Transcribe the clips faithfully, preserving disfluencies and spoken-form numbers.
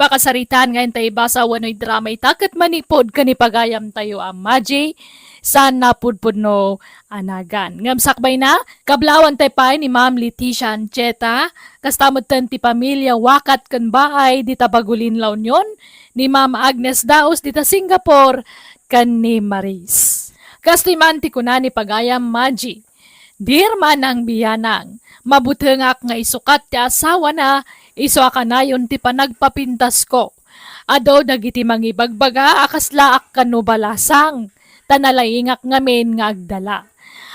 pakasaritaan nga intay basa wenno idrama ita ket manipud ken ni pagayamtayo a Maji, saan a pudpudno a nagan. Ngem sakbayna, kablawantay pay ni Ma'am Leticia Ancheta, kasta metten ti pamilia Wakat ken Baay dita Bagulin, La Union, ni Ma'am Agnes Daos dita Singapore, ken ni Maris. Kastoy man ti kuna ni pagayam Maji, Dear Manang Bianang, mabutengak nga isukat ti asawana, isu a kanayon ti panagpapintasko. Adu dagiti mangibagbaga a kaslaak kano balasang, ta nalaingak ngamin nga agdala.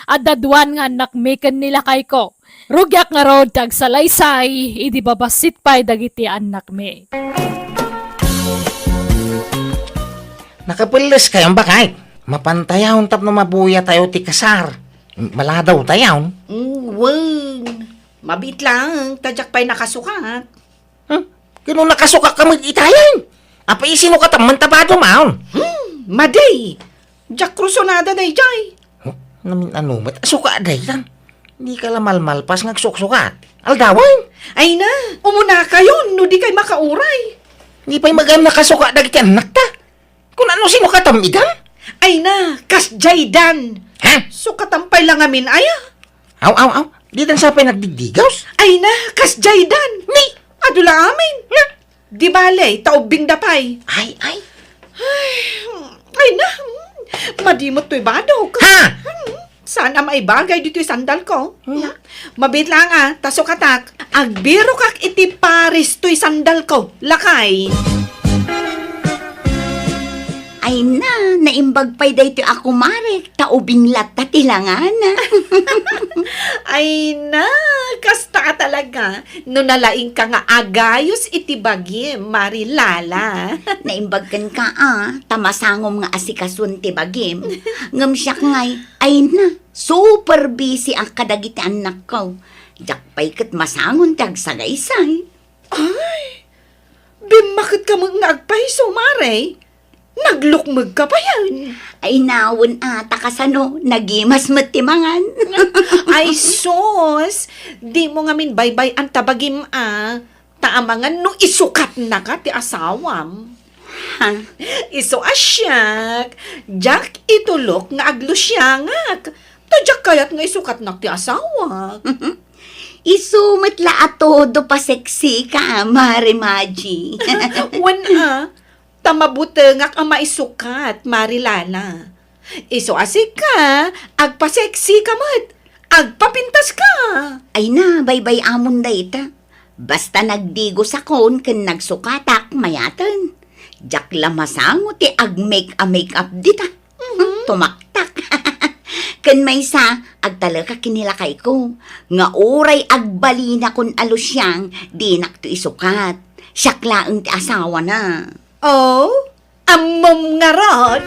Adda duan nga annakmi ken ni lakayko. Rugiak ngarud ti agsalaysay idi babassit pay dagiti annakmi. Nakapelles kayon, baket? Mapantayon tapno mabuyatayo ti kasar. Maladawtayon. Mm, wen. Mabiit laeng, ta diak pay nakasukat. Hmm? Kano nakasukak ka met itayen? Apay, isino ka tamman tabado maon? Hmm, madi! Diak rusunada daydiay. Huh? Namin-ano met? Asuka daytan. Di ka la malmalpas nga agsuksukat. Aldawen? Ay na, umunakayon no di kay makauray. Di pay magam nakasuka dagiti annakta. Kun ano sino katam idan? Ay na, kas jaydan. Ha? Sukatam pay la ngamin aya. Aw, aw, aw. Didan sa pay nagdigdigaws? Ay na, kas jaydan. Ni? Adu la amin. Na? Di bale, ta ubbing da pay. Ay, ay. Ay, ay na. Madimot to'y badok. Ha? Hmm, saan a maibagay dito'y sandal ko? Hmm. Na? Mabit lang, ah, ta sukatak. Agbirokak iti paris to'y sandal ko. Lakay. Ay na, naimbag pay daytoy a kumarek, ta ubing latta ti langana. Ay na, kasta a talaga. No nalaingka nga agayos iti bagim, Mari Lala. Naimbag kenka, ah, ta masangom nga asikasuan ti bagim. Ngem siak ngay, ay na, super busy ak kadagiti annakko. Diak pay ket masangon ti agsagaysay. Ay, bimmaketka met nga agpayso, Mare. Naglukmegka payen. Ay, nawen a, ta kasano, nagimas met ti mangan. Ay, sus! Dimo ngamin baybay-an ta bagim a, ta amangan no isukatnaka ti asawam. Ha? Isu a siak, diak itulok nga aglusiangak. Ta diak kayat nga isukatnak ti asawak. Isu met la a todo paseksika, Mare Maji. Wen a, ta mabutengak a maisukat, Mari Lala. Isu a sika, agpaseksika met, agpapintaska. Ay na, baybay-amon dayta. Basta nagdigosakon ken nagsukatak, mayaten. Diak la masango ti ag-make-a-make-up dita. Mhm. Tumaktak. Ken maysa, agtalekak ken ni lakayko, nga uray agbalinakon a lusiang, dinakto isukat. Siak laeng ti asawana. Oh, ammom ngarud?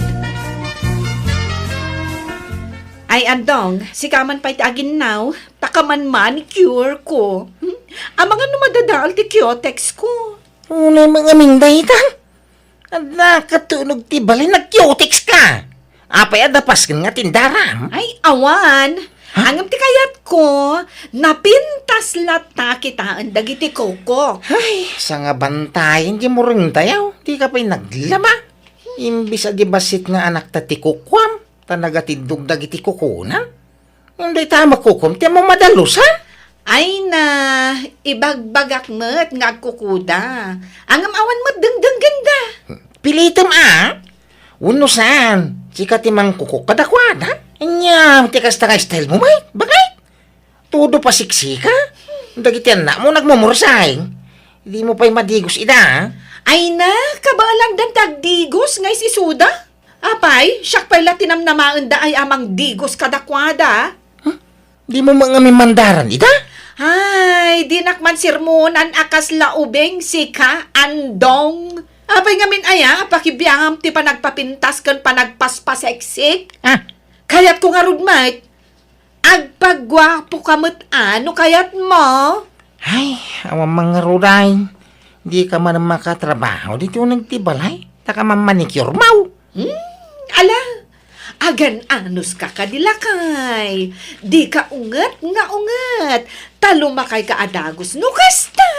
Ay, Andong, sika man pay ti aginnaw, ta kaman manicure ko. Hmm? Amangan no madadael ti cutex ko. Unay mangamin dayta? Adda katunog ti balay, nag-cutex ka. Apay, adda pasken nga tindaram? Ay, awan. Ha? Ngem ti kayatko, napintas latta kitaen dagiti kuko. Ay, sangabantayen ti murengtayo. Di ka pay naglaba. Imbis a di bassit nga anakta ti kukuam, ta nagatindog dagiti kukuna. Dayta a makukom ti ammom a dalusan? Ay na, ibagbagak met nga agkukuda. Ngem awan met dengdenggenda. Pilitem a? Wenno saan, sika ti mangkukok kadakuada? Ania, ti kasta nga style mo, met? Bakit? Todo pasiksika? Dagiti annakmo nagmumursay. Di mo pay madigos ida, a? Ay na, kabaelandan ti agdigos nga is-isuda? Apay, siak pay la ti namnamaendaay a mangdigos kadakuada. Huh? Di mo mangamin mandaran ida? Ay, dinak man sermonan a kasla ubing sika, Andong. Apay ngamin aya, pakibiangam ti panagpapintas ken panagpaspaseksik? Ah. Kayatko ngarud met, agpaguapoka met a no kayatmo. Ay, awan man ngarud ay. Di ka man makatrabaho ditoy uneg ti balay. Ta ka man manicure mo. Hmm, ala, agan-anos ka kadi lakay. Di ka unget nga unget. Ta lumakay ka a dagus no kasta.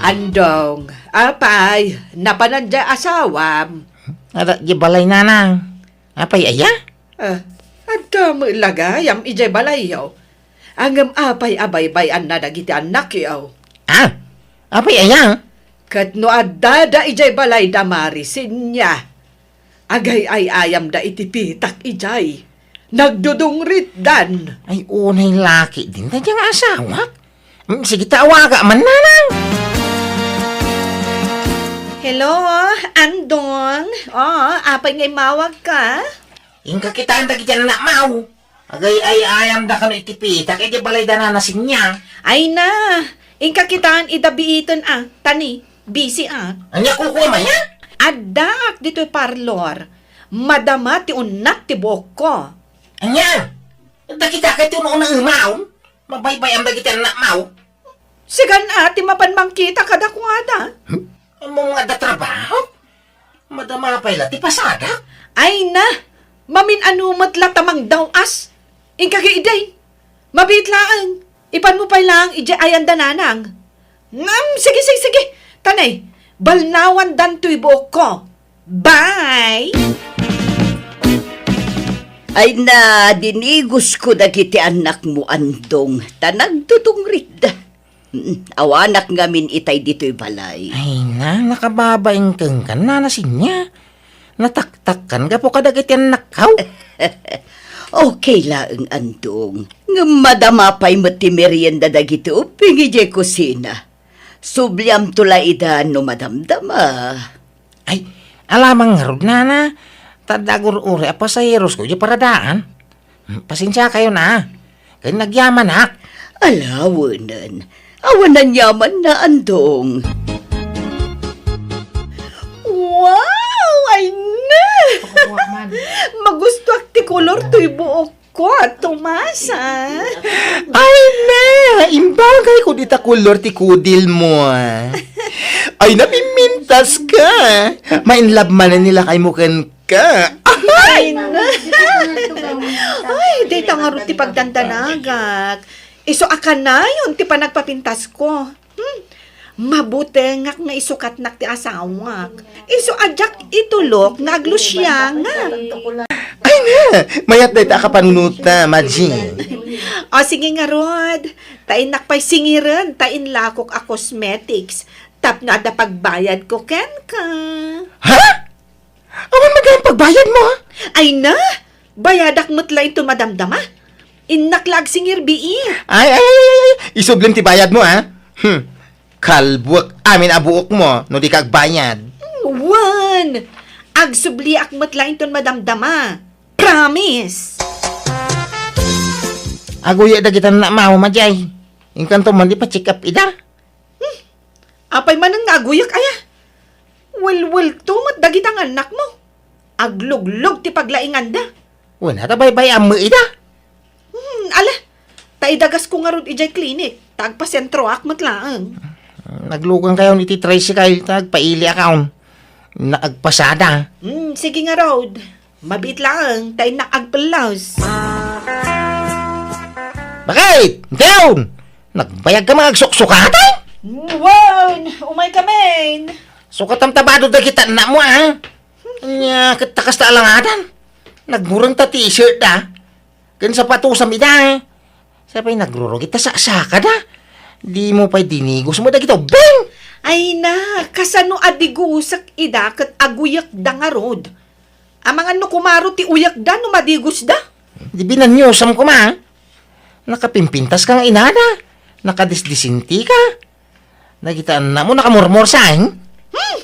Andong, apay, napanan diay asawam? Adda diay balay, nanang. Apay aya? Ah, adda met la gayam idiay balayyo. Ngem apay a baybay-anna dagiti annakyo? Ah, apay aya? Ket no addada idiay balay da Maricenia, agay-ay-ayamda iti pitak idiay. Nagdudungritdan. Ay, unay laki din ta diay nga asawak. Mm, sige ta, awaga man, nanang. Hello, Andong. Oh, apay nga immawagka? Inka kitaen dagiti annakmo. Agay-ay-ayamda kano iti pitak idiay balay da Nana Sinia. Ay na, inka kitaen ida biiten a, tani, busy a. Ania, kukuam aya? Addaak ditoy parlor. Madama ti unnak ti buokko. Ania? Dagita kay ti uno-unaem? Mabaybay-am dagiti annakmo? Sikan a ti mapan mangkita kadakuada. Hmm? Ammom nga adda trabaho? Madama pay la ti pasadak? Ay na! Mamin-ano met la ta mangdaw-as. Inka idi. Mabiit laeng. Ipanmo pay laeng idiay ayan da Nanang. Ngem, sige, sige, sige. Tanay, balnawandan toy buokko. Bye! Ay na, dinigosko dagiti annakmo, Andong, ta nagdudungritda. Mm, awanak ngamin itay ditoy balay. Ay na, nakababain kenka, Nana Sinia. Nataktakkan gapu kadagiti annakko. Okay laeng, Andong. Ngem madama pay met ti merienda dagiti ubbing idiay kusina. Subliamto la ida no madamdama. Ay, alamang ngarud, Nana. Ta adda agur-uray a pasaherosko idiay paradaan. Hmm, pasensiakayon a. Ken nagyamanak. Ala, wenen. Awan aniamanna, Andong. Wow! Ay na! Magustuak ti kolor toy buokko, Tomasa. Ay na! Imbagayko dita kolor ti kudilmo. Ay na, pimpintaska. Ma-in love manen ni lakaymo ken ka. Ay, na. Ay, dayta ngarud ti pagdandanagak. Isu a kanayon ti panagpapintasko. Hmm. Mabutengak nga isukatnak ti asawak. Isu a diak itulok nga aglusiangak. Ay na, mayat dayta a kapanunota, Madji. O, sige ngarud. Ta innak pay singiren ta inlakok a cosmetics tapno adda pagbayadko kenka. Ha? Awan met gayam pagbayadmo, ha? Ay na, bayadak met la inton madamdama. Innak la agsingir bii. Ay, ay, ay, ay, ay. Isublim ti bayadmo, ha? Hmm. Kalbuek amin a buokmo no dika agbayad. Hmm, wen. Agsubliak met la inton madamdama. Promise. Aguyek dagiti annakmo, Madji. Inkanto man ipa-check up ida. Hmm. Apay manen nga aguyek aya? Welwelto met dagita nga annakmo. Agluglog ti paglainganda. Wen, ta baybay-am met ida. Hmm, ala. Ta idagasko ngarud idiay klinik. Ta agpasentroak met laeng. Naglugankayon iti tricycle ta agpailiakon. Innak agpasada. Hmm, sige ngarud. Mabiit laeng ta innak agpellos. Bakit? Dayon! Nagbayagka nga agsuksukatan? Wen, umaykamin. Sukatam ta bado dagiti annakmo, a? Ania, ket ta kasta alangadan. Nagmureng ta t-shirt da. Ken sapatosam ida, a? Sa pay nagrurugit ta saksakada. Dimo pay dinigos met dagiti ubbing. Ay na, kasano a digosek ida ket aguyekda ngarud? Amangan no kumaro ti uyekda no madigosda? Di binaniosam koma, a? Nakapimpintaska nga inada. Nakadisdisintika. Dagiti annakmo, nakamurmursa, a? Hmm!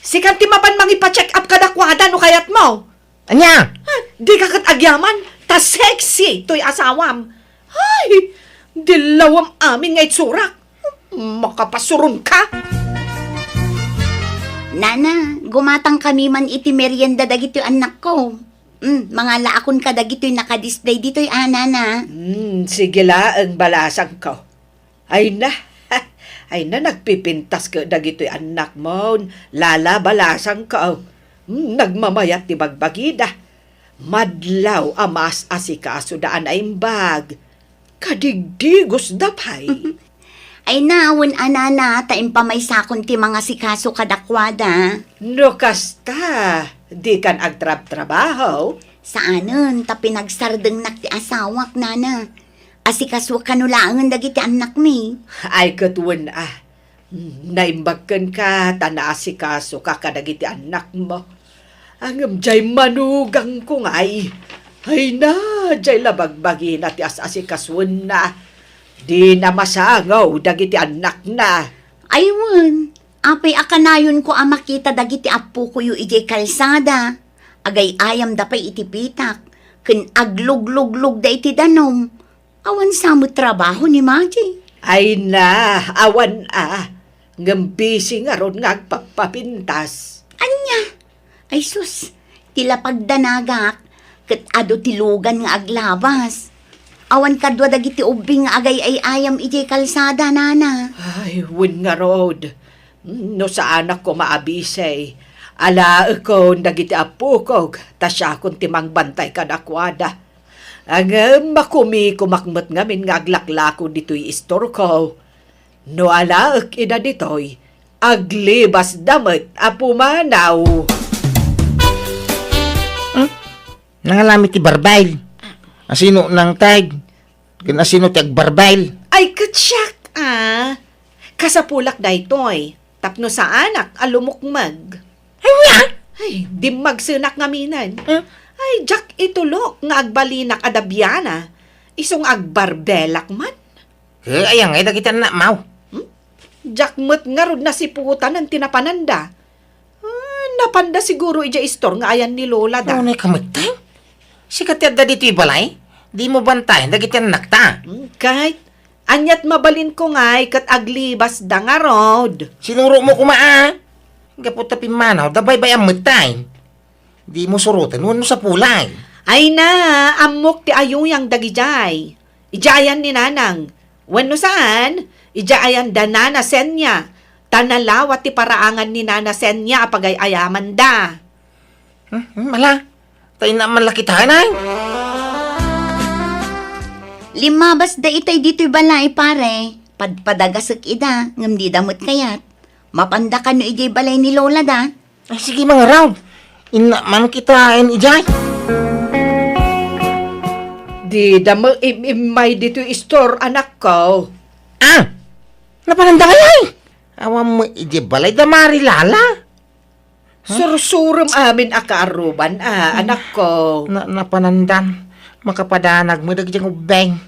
Sikan ti mapan mangipa-check up kadakuada no kayatmo. Ania? Ha, dika ket agyaman, ta sexy toy asawam. Ay, dilawem amin nga itsurak. Makapasuronka. Nana, gumatangkami man iti merienda dagitoy annakko. Mm, mangalaakon kadagitoy nakadisplay ditoy, a, Nana. Mm, sige laeng, balasangko. Ay na, ay na, nagpipintas ket dagitoy annakmon, lala, balasangko. Hmm, nagmamayat ti bagbagida. Madlaw a maas-asikasoda a naimbag. Kadigdigosda pay. Ay na, wen a, nana, ta impamaysakon ti mangasikaso kadakuada. No kasta, dikan agtrabtrabaho? Saanen, ta pinagsardengnak ti asawak, nana. Asikaso kano laengen dagiti annakmi. Ay, ket wen a. Naimbag kenka ta naasikasoka kadagiti annakmo. Ngem diay manugangko ngay. Ay na, diay la bagbagina ti as-asikasuenna. Dina masangaw dagiti annakna. Ay wen, apay a kanayonko a makita dagiti appokoyo idiay kalsada? Agay-ayamda pay iti pitak, ken aglugluglugda iti danum. Awan sa met trabaho ni Maji. Ay na, awan a. Ngem busy ngarud nga agpapapintas. Ania? Ay sus, ti lapagdanagak, ket adu ti lugan nga aglabas. Awan kadua dagiti ubbing nga agay-ay-ayam idiay kalsada, nana. Ay, wen ngarud. No saanak koma a busy, alaekon dagiti appokok, ta siakon ti mangbantay kadakuada. Ngem makumikomak met ngamin nga aglaklako ditoy istorko. No alaek ida ditoy, aglibasda met a pumanaw. Hmm? Nangalami ti barbail. Asino nangted? Ken asino ti agbarbail? Ay, ket siak, a. Kasapulak daytoy, tapno saanak a lumukmeg. Ania? Ay, dimmagsenak ngaminen. Hmm? Ay, diak itulok nga agbalinak a dabiana. Isu nga agbarbelak man. Eh, aya ngay dagiti annakmo? Hmm? Diak met ngarud nasiputanen ti napananda. Ah, napanda siguro idiay istor nga ayan ni Lola da. Unay ka met, tay? Sika ti adda ditoy balay? Dimo bantayan dagiti annakta. Hmm, ket, aniat mabalinko ngay ket aglibasda ngarud. Sinurotmo koma, a. Gapu ta pimmanawda, baybay-am met, tay. Dimo suroten wenno sapulay. Ay na, ammok ti ayuyang dagidiay. Idiay ayan ni Nanang. Wenno saan, idiay ayan da Nana Senia. Ta nalawa ti paraangan ni Nana Senia a pagay-ayamanda. Hmm, hmm, ala. Ta inna man la kitaen, ay. Limmabasda itay ditoy balay, pare. Padpadagasek ida, ngem dida met kayat. Mapanda kano idiay balay ni Lola da. Ay, sige, mangarud. Inna man kitaen idiay. Dida met im-immay ditoy istor, anakko. Ah! Napananda ngay, ay? Awan met idiay balay da Mari Lala. Huh? Sursurem amin a kaaruban, a, anakko. Na, napanandan. Makapadanag met dagiti ubbing.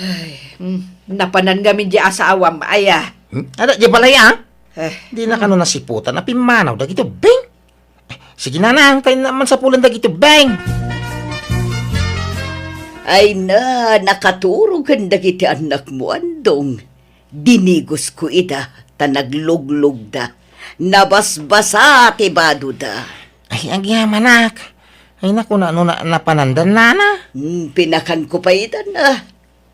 Ay, hmm, napanan ngamin di asawam, aya. Hmm? Adda di balay, a? Eh. Dina kano nasiputan a pimmanaw dagiti ubbing? Eh, sige, Nanang, ta inna man sapulen dagiti ubbing. Ay na, nakaturog ken dagiti annakmo, Andong. Dinigosko ida, ta nagluglugda. Nabasbasa ti badoda. Ay, agyamanak. Ay, naku, na, no, na, napanandan, nana? Hmm, pinakanko pay ida na.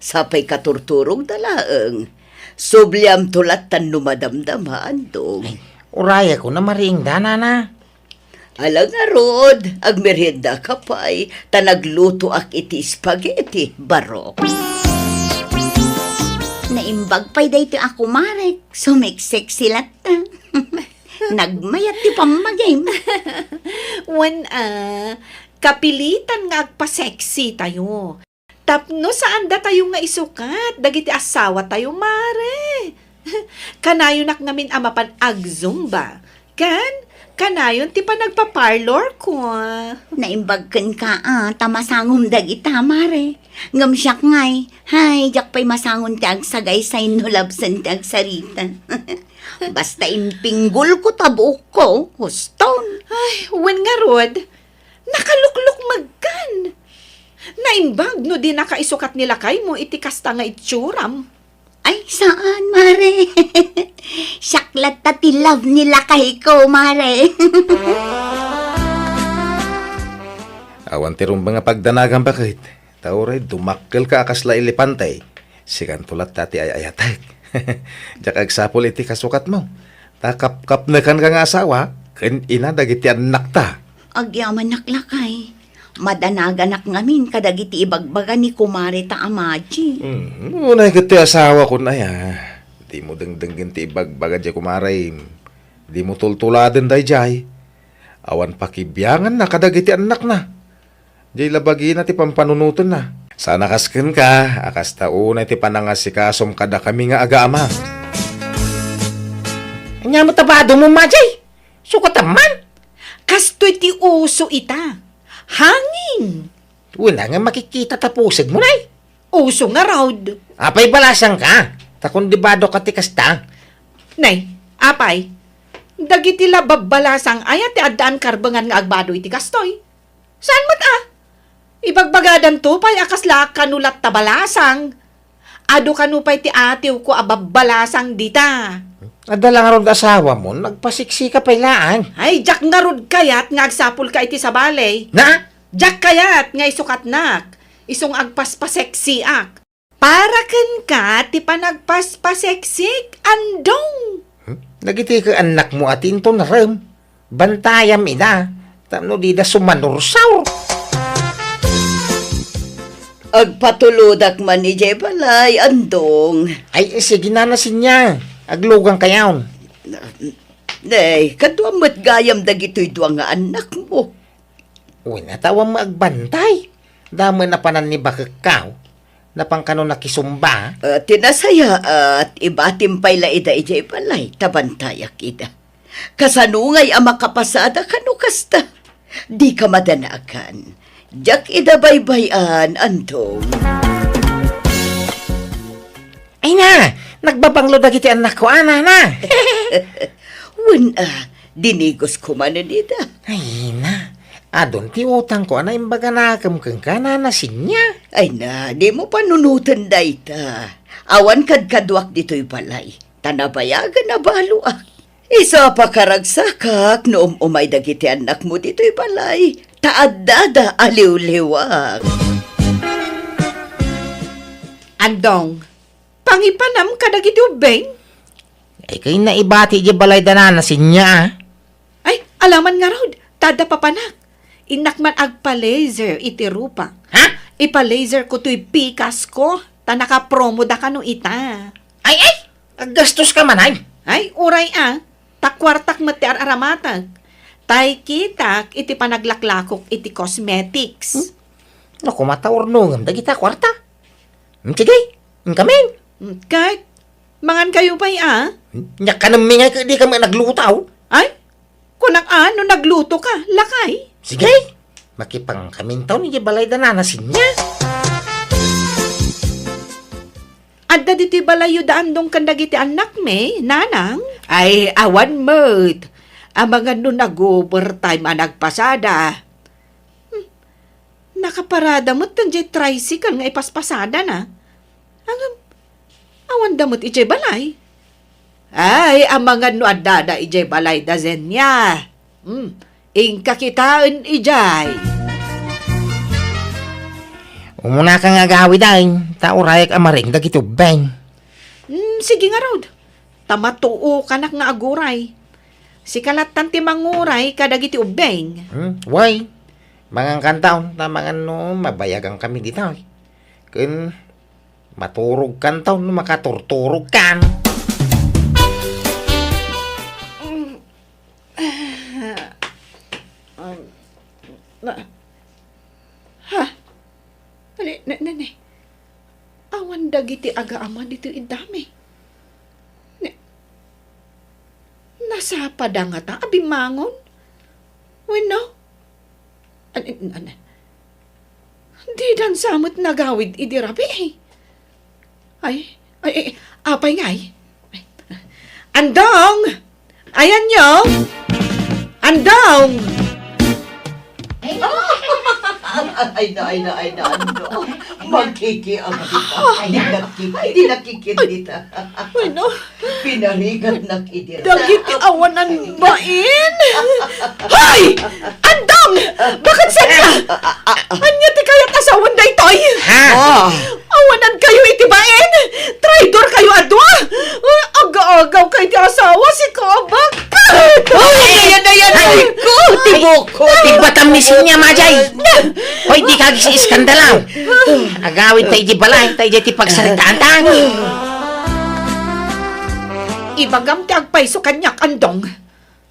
Sapay katurturogda laeng. Subliamto lattan no madamdama, Andong. Ay, urayakon a mariingda, nana. Ala ngarud, agmeriendaka pay, ta naglutoak iti spaghetti, barok. Naimbag pay daytoy a kumarek, sumeksexy latta. Nagmayat ti pammagim. Wen a, kapilitan nga agpa-sexy tayo. Tapno saan datayo nga isukat dagiti asawatayo, mare. Kanayonak ngamin a mapan agzumba. Ken, kanayon ti panagpa-parlor ko. Naimbag kenka, a, ta masangom dagita, mare. Ngem siak ngay, hay, diak pay masangon ti agsagaysay no labsen ti agsarita. Basta impinggolko ta buokko, huston. Ay, wen ngarud, nakaluklukmegkan. Naimbag no dinaka isukat ni lakaymo iti kasta nga itsuram. Ay, saan, mare. Siak latta ti love ni lakayko, mare. Awan ti rumbeng a pagdanagam, baket. Ta uray dumakkelka a kasla elepante, sikanto latta ti ay-ayatek. Diak agsapul iti kasukatmo. Ta kapkapnekanka nga asawa, ken ina dagiti annakta. Agyamanak lakay. Madanaganak ngamin kadagiti ibagbaga ni kumare ta a Maji. Hmm, unay ket ti asawakon aya. Dimo dengdenggen ti ibagbaga diay kumarem. Dimo tultuladen daydiay. Awan pakibianganna kadagiti annakna. Diay la bagina ti pampanunotenna. Saan a kas kenka, a kasta unay ti panangasikasom kadakami nga agaama. Ania met a badom, Madiay? Sukatam man. Kastoy ti uso ita. Hangin. Wen, nga makikita ta pusegmo, nay. Uso ngarud. Apay balasangka? Ta kundi bado ka ti kasta. Nay, apay, dagiti la babbalasang aya ti addaan karbengan nga agbado iti kastoy? Saan met a? Ibagbagadanto pay a kasla kano latta balasang. Adu kano pay ti atiwko a babbalasang dita. Adda la ngarud asawamo, nagpasiksika pay laeng. Ay, diak ngarud kayat nga agsapulka iti sabali. Na? Diak kayat nga isukatnak, isu nga agpaspaseksiak. Para kenka ti panagpaspaseksik, Andong. Hmm? Dagiti ket annakmo a ti inton rem. Bantayam ida, tapno dida sumanursaur. Agpatulodak man idiay balay, Andong. Ay, sige, Nana Sinya. Aglugankayon. Nay, kaduam met gayam dagitoy dua nga annakmo. Wen, a ta awan met agbantay. Damo a panannibakekkaw. Napan kano nakisumba. Ah, ti nasayaat, ibatim pay la ida idiay balay, ta bantayak ida. Kasano ngay a makapasada kano kasta? Dika madanagan. Diak ida baybay-an, Andong. Ay na, nagbabanglo dagiti annakko, a, Nana. Wen, a, dinigosko manen ida. Ay na, adun ti utangko a naimbaganakem kenka, Nana Sinya. Ay na, dimo panunoten dayta. Awan kadkaduak ditoy balay, ta nabayagen a baloak. Isu a pakaragsakak no um-umay dagiti annakmo ditoy balay, ta addada a liwliwak. Andong, pangipanam kadagiti ubbing? Ay, kayatna ibati idiay balay da Nana Sinya, a. Ay, alaman ngarud, ta adda papanak. Innak man agpa-laser iti rupak. Ha? Ipa-laserko toy pikasko, ta nakapromoda kano ita. Ay, ay! Aggastoska man, ay? Ay, uray a. Ta kuartak met ti ar-aramatek. Tay kitak iti panaglaklakok iti cosmetics. Hmm? Naku, mataurnongem dagita kuarta. Hmm, sige, inkamin. Hmm, ket, mangankayo pay, a? Hmm, nia kanemmi ngay ket dika met nagluto. Ay, kunak a, no naglutoka, lakay. Sige, makipankamintaw idiay balay da Nana Sinya. Adda ditoy balayyo da Andong ken dagiti annakmi, Nanang? Ay, awan met. Amangan no nag-overtime a nagpasada. Hmm. Nakaparada met diay tricycle nga ipaspasadana. Ngem, awanda met idiay balay. Ay, amangan no addada idiay balay da Zenia. Hmm. Inka kitaen idiay. Umunaka nga agawid, ay, ta urayak a maring dagiti ubbing. Hmm, sige ngarud. Ta matuokanak nga aguray. Sika lattan ti manguray kadagiti ubbing. Hmm, wen. Mangankantaon, ta amangan no mabayagankami dita. Ken maturogkantaon no makaturturogkan. Mm. Um, na, ha? Ali, ne, ne, ne. Awan dagiti agaama ditoy iddami. Ne, nasapada ngata a bimmangon? Wenno? An-, an-, an-, didansa met nagawid idi rabii. Ay, ay, ay, apay ngay? Ay. Andong! Ayanyo! Andong! Ay, na, ay, na, ay, na, ano? Magkikiam kita. Di nakiki-, di nakikit kita. Ay, no. Pinarigat na kidira. Dagiti awanan bain. Hay! Andong! Bakit saan ka? Anya ti kayat asawan daytoy? Ha? Ah. Awanan kayo iti bain! Traidor kayo a dua! Aga-agaw kay ti asawa, si Kabak! Ay, ayan, ayan, ay ko! Tibok ko! Tigbatam ni Sinya, Majay! Hoy, di ka agis-iskandalaw! Agawid ta iti balay, ta iti pagsaritaan ta! Ibagam ti agpayso kaniak, Andong.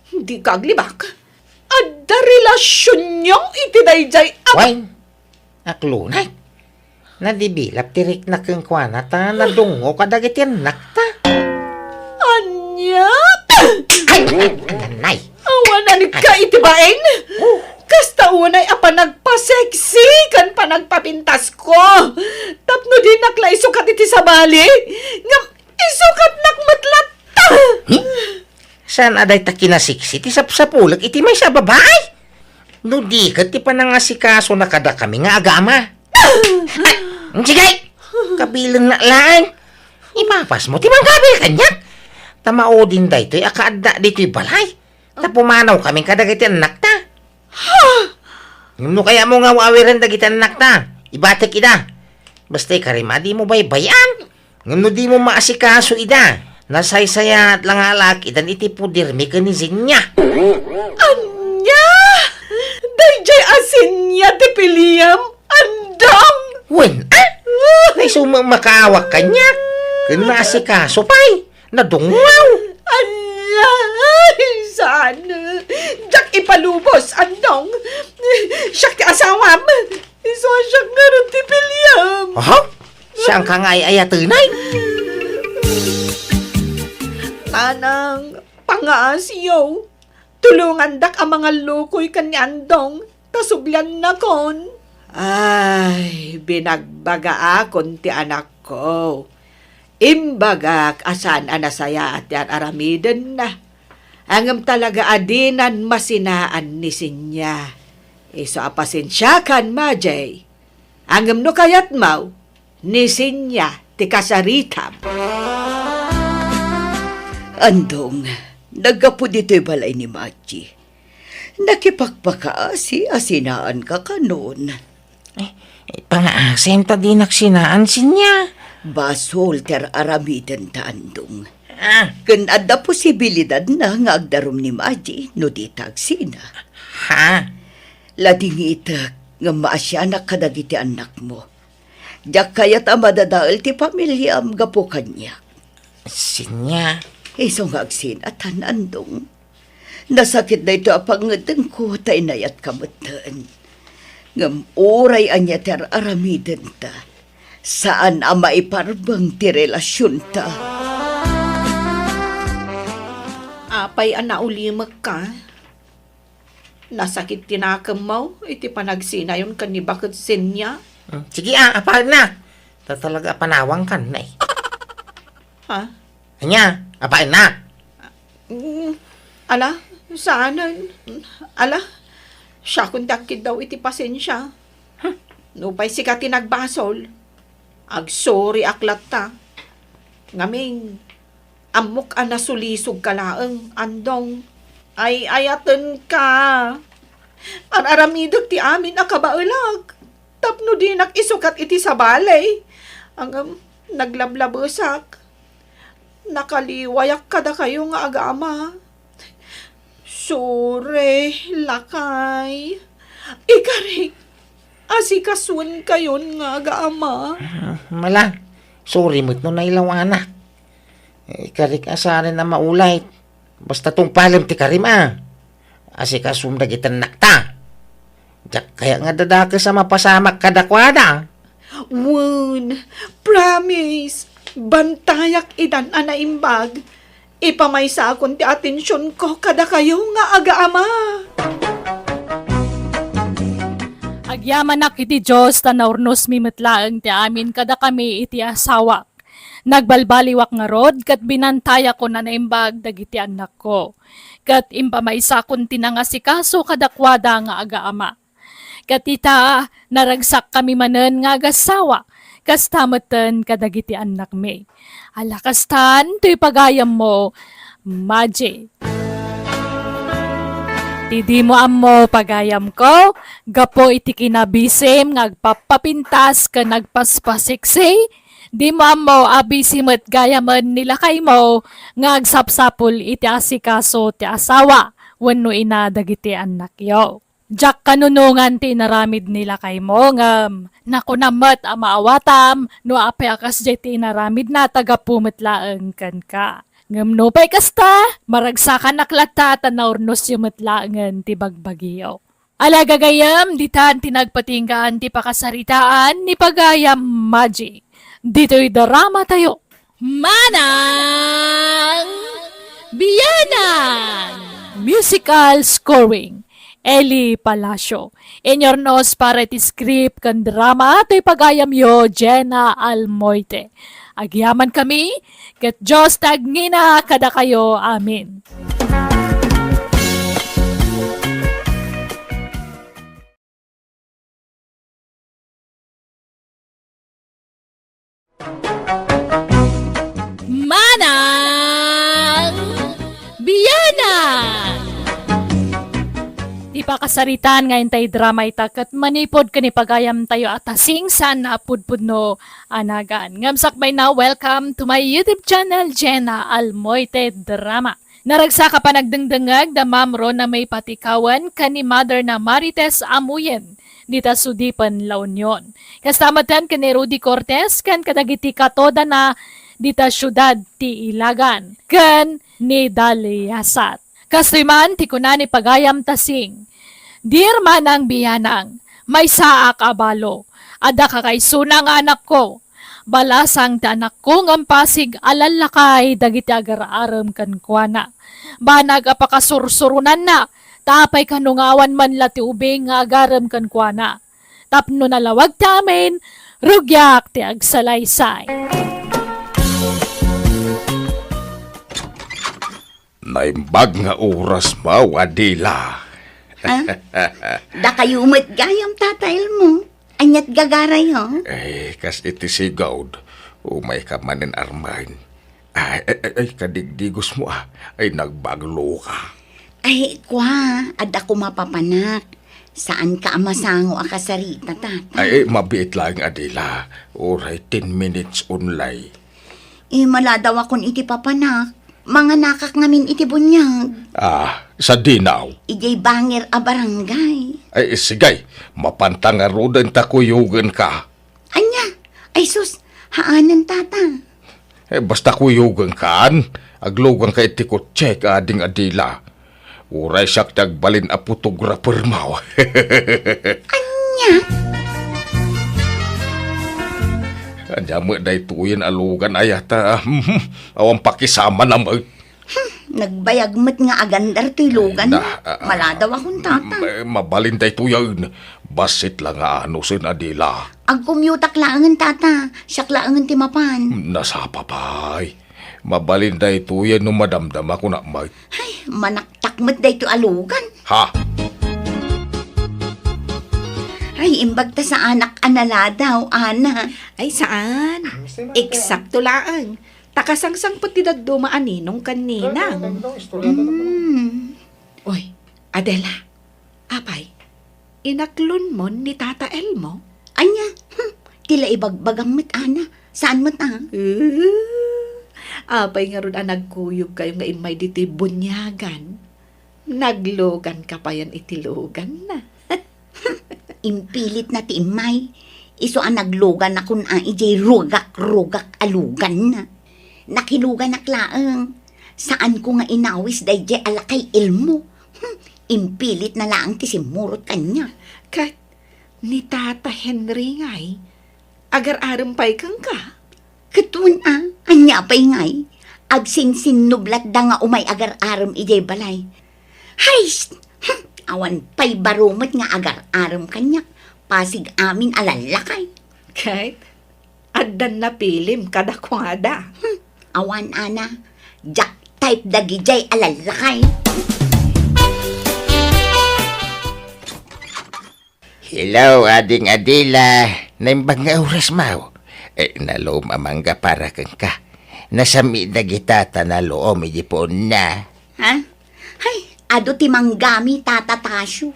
Dika aglibak. Adda relasionyo iti daydiay a— Wen, aklunay. Nadibilap ti rikna kenkuana ta nadungngo kadagiti annakta. Ania? Ay, ay, nanay. Awanan ka iti bain. Oh. Kasta unay a panagpaseksi ken panagpapintasko. Tapno dinak la isukat iti sabali. Ngem isukatnak met latta. Hmm? Saan a dayta kinaseksi ti sapsapulek iti maysa a babai? No di ket ti panangasikasona kadakami nga agama. Ay, sige! Kabilennak laeng. Ipapasmo ti mangkabil kaniak. Ta maudin daytoy a kaadda ditoy balay. Ta pumanawkami kadagiti annakta. Ngem no kayatmo nga aw-awiren dagiti annakta, ibatek ida. Basta ikarima, dimo baybay-an. Ngem no dimo maasikaso ida, nasaysayaat la nga alakidan iti podermi ken ni Zenia. Ania? Daydiay a Zenia ti piliem, Andong? Wen, a? Naisumo a makaawak kaniak. Ken naasikaso pay. Nadungngaw. Ala, saan? Diak ipalubos, Andong. Siak ti asawam. Isu a siak ngarud ti piliem. Aha? Saan ka nga ay-ayatenay? Nanang, pangaasiyo. Tulongandak a mangallukoy ken ni Andong, ta subliannakon. Ay, binagbagaakon ti anakko. Imbagak a saan a nasayaat ti ar-aramidenna. Ngem talaga a dinan masinaan ni Zenia. Isu a pasensiakan, Majay. Ngem no kayatmo, ni Zenia ti kasaritam. Andong, naggapu ditoy balay ni Maji. Nakipakpakaasi a sinaanka kanon. Eh, eh, pangaasim ta dinak sinaan, Zenia. Basol ti ar-aramidenta, Andong. Ah. Ken adda posibilidadna nga agdarum ni Maji no dita agsina. Ha? Ladingitek ngem maasianak kadagiti annakmo. Diak kayat a madadael ti familiam gapu kaniak. Zenia. Isu nga agsinatan, Andong. Nasakit daytoy a pangngeddengko ta inayatka metten. Ngem uray ania ti ar-aramidenta, saan a maiparbeng ti relasionta. Apay a naulimekka? Nasakit ti nakemmo iti panagsinayon ken ni Baket Zenia? Hmm, sige a, apaenna. Ta talaga a panawangkan, nay. Ha? Ania, apaenna? Mm, ala, saanen. Ala, siakon ti agkiddaw iti pasensia. Hmm. Nupay sika ti nagbasol, agsoriak latta. Ngamin, ammok a nasulisogka laeng, Andong. Ay-ayatenka. Ar-aramidek ti amin a kabaelak tapno dinak isukat iti sabali. Ngem naglablabesak. Nakaliwayak kadakayo nga agama. Sorry, lakay. Ikarik, asikasuenkayon nga agama. Ah, mala, sorry met no nailawanak. Eh, ikarik a saanen a maulay. Basta tungpalem ti karim a. Asikasom dagiti annakta. Diak kayat nga dadakes a mapasamak kadakuada. Wen, promise, bantayak idan a naimbag. Ipamaysakon ti atensionko kadakayo nga agaama. Agyamanak iti Dios ta naurnosmi met laeng ti amin kadakami iti asawak. Nagbalbaliwak ngarud ket binantayakon a naimbag dagiti annakko. Ket impamaysakon ti nangasikaso kadakuada nga agaama. Ket ita, naragsakkami manen nga agassawa, kasta metten kadagiti annakmi. Ala kastan, toy pagayammo, Maji. Ti dimo ammo, pagayamko, gapu iti kinabisim nga agpappapintas ken agpaspasiksi, dimo ammo a bisi met gayamen ni lakaymo nga agsapsapul iti asikaso ti asawa wenno ina dagiti annakyo. Diak kanunongan ti inaramid ni lakaymo, ngem nakunam met a maawatam no apay a kasdiay ti inaramidna ta gapu met laeng kenka. Ngem nupay kasta, maragsakanak latta ta naurnosyo met laengen ti bagbagiyo. Ala gagayyem, ditan ti nagpatinggaan ti pakasaritaan ni Pagayam Maji. Ditoy drama tayo. Manang Bianang! Musical scoring, Eli Palacio. Inurnos para iti script ken drama toy pagayamyo, Jenna Almoite. Agyamankami, ket Dios ti agngina kadakayo. Amen. Manang Bianang! Ti pakasaritaan nga intay drama ita ket manipud ken ipagayamtayo a tasing saan a pudpudno a nagan. Ngem sakbay na, welcome to my YouTube channel, Jenna Almoite Drama. Naragsak a panagdengdengngeg da Ma'am Rona May Patikawan ken ni Mother na Marites Amuyen dita Sudipan, La Union. Kasta met ken ni Rudy Cortez ken kadagiti katodana dita siudad ti Ilagan ken ni Daliasat. Kastoy man ti kuna ni Pagayam Tasing, "Dear Manang Bianang, maysaak a balo. Adda kakaisuna nga anakko. Balasang ti anakko ngem pasig a lallakay dagiti agar-arem kenkuana. Banag a pakasursuronanna, ta apay kano nga awan man la ti ubing nga agarem kenkuana. Tapno nalawag ti amin, rugiak ti agsalaysay." Naimbag nga oras mo, Adela. Ah? Dakayo met gayam, Tata Elmo. Aniat gagarayo? Eh, kas iti sigud, umayka manen armen. Ay, ay, ay, ay, kadigdigos mo, ah. Ay, nagbaglo ka. Ay, kua, adda koma papanak. Saanka a masango a kasarita, Tata. Ay, ay, mabiit laeng, Adela. Uray ten minutes only. Eh, maladawakon iti papanak. Manganakak ngamin iti buniag. Ah, sadino? Idiay bangir a barangay. Ay, sige, mapanta ngaruden ta kuyogenka. Ania? Ay sus, haanen, Tata. Eh, basta kuyogenkan, agluganka iti kotsek, ading Adela. Uray siak ti agbalin a photographer mo. Ania? Ania met daytoyen a lugan, aya ta, awan pakisama na met. Hmm, nagbayag met nga agandar toy lugan. Ay, na, ah, ah, maladawakon, Tata. Ma-, mabalin daytoyen. Bassit la nga anusen, Adela. Agkumyotak laengen, Tata. Siak laengen ti mapan. Nasapa pay. Mabalin daytoyen no madamdamakon met. Ay, manaktak met daytoy a lugan. Ha? Ay, imbag ta saanak a naladaw, Ana. Ay, saan. Eksakto laeng. Ta kasangsangpet ti dadduma a ninong ken ninang. Mm. Oy, Adela, apay, inaklonmon ni Tata Elmo? Ania? Hmm, ti la ibagbagam met, Ana. Saan met, ah? Uh, apay ngarud a nagkuyogkayo nga immay ditoy buniagan? Nagluganka payen iti luganna. Impilitna ti immay. Isu a nagluganakon a idiay rugak-rugak a luganna. Nakiluganak laeng. Saanko nga inawis daydiay a lakay Elmo. Hmm, impilitna laeng ti simmurot kaniak. Ket ni Tata Henry ngay, agar-arem pay kenka? Ket wen a, ania pay ngay? Agsinsinnublatda nga umay agar-arem idiay balay. Hay! Hmm, awan pay baro met nga agar-arem kaniak. Pasig amin a lallakay. Ket addan napilim kadakuada. Hmm, awan, Ana. Diak type dagidiay a lallakay. Hello, Ading Adela. Naimbag nga oras mo? Eh, nalom a mangga para kenka. Nasami dagita ta naloom iti puonna. Ha? Hay, adu ti manggami, Tata Tasio.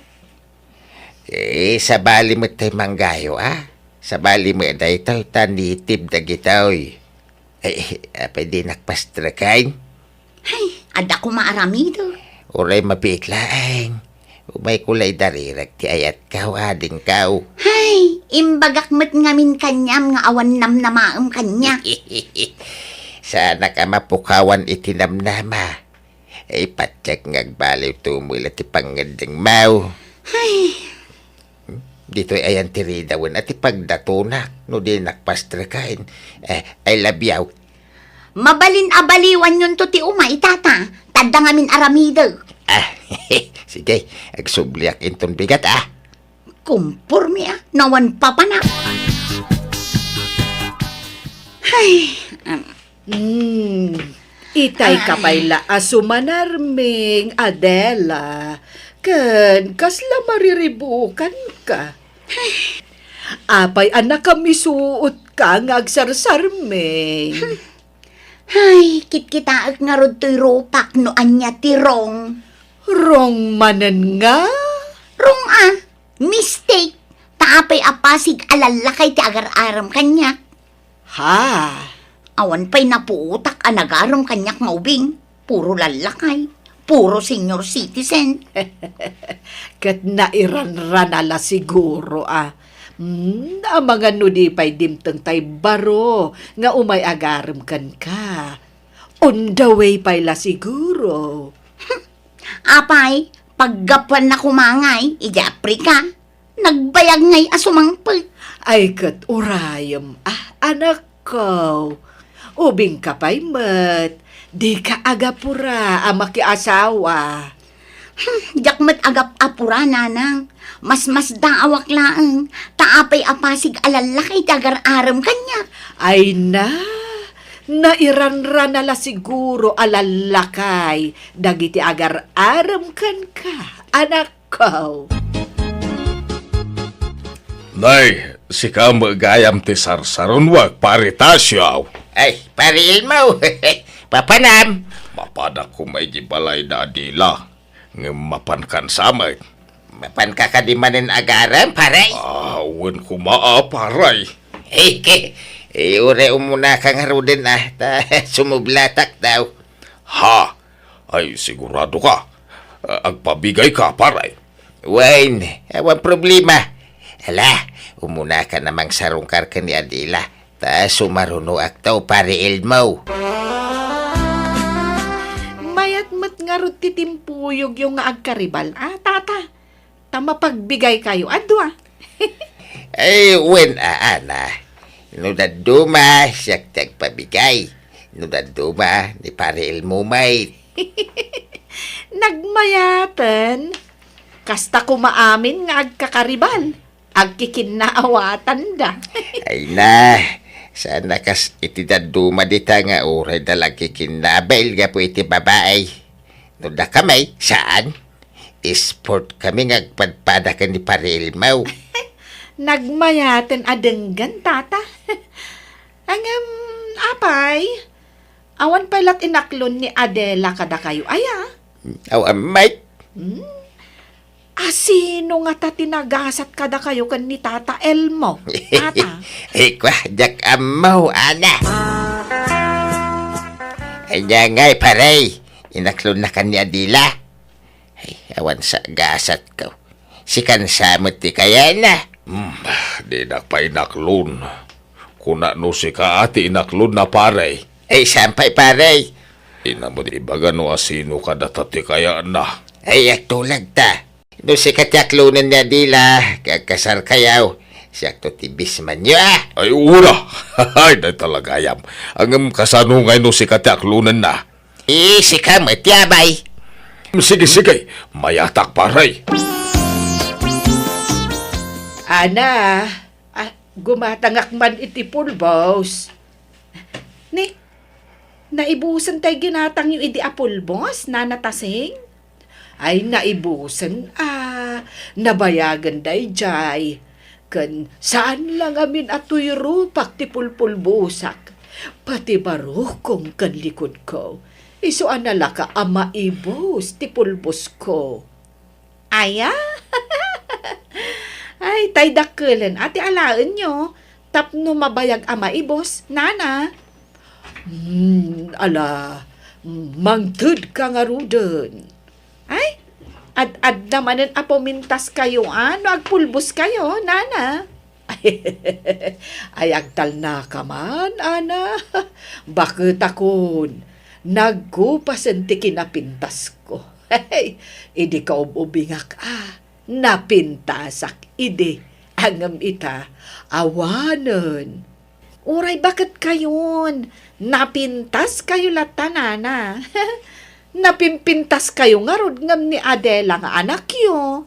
Eh, sabali met tay manggayo, ah. Sabali met daytoy ta native dagitoy. Eh, apay dinak pastreken? Hay, adda koma aramidek. Uray mabiit laeng. Umayko la idarirek ti ayatko, adingko. Hay, imbagak met ngamin kaniam nga awan namnamaem kaniak. Saanak a mapukawan iti namnama. Ay, patiek nga agbaliw tumula ti pangngeddengmo. Ay. Ditoy ayan ti ridawen a ti pagdatonak no dinak pastreken. Eh, I love you. Mabalin a baliwanyonto ti umay, Tata. Tadda ngamin aramidek. Ah, sige, agsubliak inton bigat, ah. Kumporme, ah. Nawan papanak. Ay, um, Hmm, itay ka pay la a sumanarming, Adela. Ken kasla mariribukanka. Apay a nakamisuotka nga agsarsarming? Ay, kitkitaek ngarud toy rupak no ania ti wrong. Wrong manen nga? Wrong, ah. Mistake. Ta apay a pasig a lallakay ti agar-arem kaniak. Ha? Awan pay napuotak a nagarem kaniak nga ubing. Puro lallakay. Puro senior citizen. Ket nairanrana la siguro, ah. Hmm, amangan no di pay dimteng tay baro nga umay agarem kenka. On the way pay la siguro. Apay, paggapuanna koma ngay, idiay Africa. Nagbayag ngay a sumangpet. Ay, ket urayem, ah, anakko. Ubingka pay met, dika agapura a makiasawa. Hmm, diak met agap-apura, nanang. Masmasdaawak laeng, ta apay a pasig a lallakay ti agar-arem kaniak. Ay na, nairanrana la siguro a lallakay dagiti agar-arem kenka, anak. Kaw. Nay, sika met gayam ti sarsaronwak, Pare Tasio. Ay, Pare Elmo. Papanam? Mapanak koma iti balay da Adela. Ngem mapankan sa met. Mapanka kadi manen agarem, pare? Ah, wen koma, ah, pare. Eh, ke, eh, uray umunaka ngaruden, ah, ta sumublatak daw. Ha? Ay, sigurado ka? Ah, agpabigay ka, pare? Wen, awan problema. Ala, umunaka a mangsarungkar ken ni Adela, ta sumarunoakto, Pare Elmo. Mayat met ngarud ti timpuyogyo nga agkaribal, a, tata? Ta mapagbigaykayo a dua. Ay, wen, a, ana. No dadduma, siak ti agpabigay. No dadduma, ni Pare Elmo met. Nagmayaten. Kasta koma amin nga agkakaribal. Agkikinnaawatanda. Ay na, saan a kas iti dadduma dita nga uray da la agkikinnabail gapu iti babai. No dakami, saan? Sport kami nga agpadpada ken ni Pare Elmo. Nagmayaten a denggen, tata. Ngem, apay, awan pay la ti inaklon ni Adela kadakayo aya? Aw, ammay. Hmm? Asino ngata ti nagasat kadakayo ken ni Tata Elmo, tata? Ay, kua, diak ammo, ana. Ania ngay, pare, inaklonnakan ni Adela? Ay, awan sa gasatko. Sikan sa met ti kayana. Hmm, dinak pay inaklon. Kuna no sika a ti inaklonna, pare. Ay, saan pay, pare? Dina met ibaga no asino kadata ti kayana. Ay, agtulag ta. No sika ti aklonen ni Adela, ket agkasarkayo, siakto ti bismanyo, a. Ay, ura! Ay, dayta la gayam. Ngem kasano ngay no sika ti aklonenna? Eh, sika met ti abay. Sige, sige. Mayatak, pare. Ana, ah, gumatangak man iti pulbos. Ni, naibusen tay ginatangyo idi a pulbos, Nana Tasing? Ay, naibusen, a, nabayagen daydiay. Ken saan la ngamin a tuyrupak ti pulpulbosak. Pati barukong ken likudko, isu a nalaka a maibus ti pulbosko. Aya? Ay, tay dakkelen a ti alaenyo tapno mabayag a maibus, nana. Hmm, ala, mangtedka ngaruden. Ay, ad-adda manen a pumintaskayo, a, no agpulboskayo, nana. Ay, agtalnaka man, Ana. Baketakon, nagkupasen ti kinapintasko. Idi kaub-ubingak a, napintasak idi. Ngem ita, awanen. Uray baket kayon, napintas kayo latta, Nana. Napimpintas kayo ngarud ngem ni Adela nga anakyo.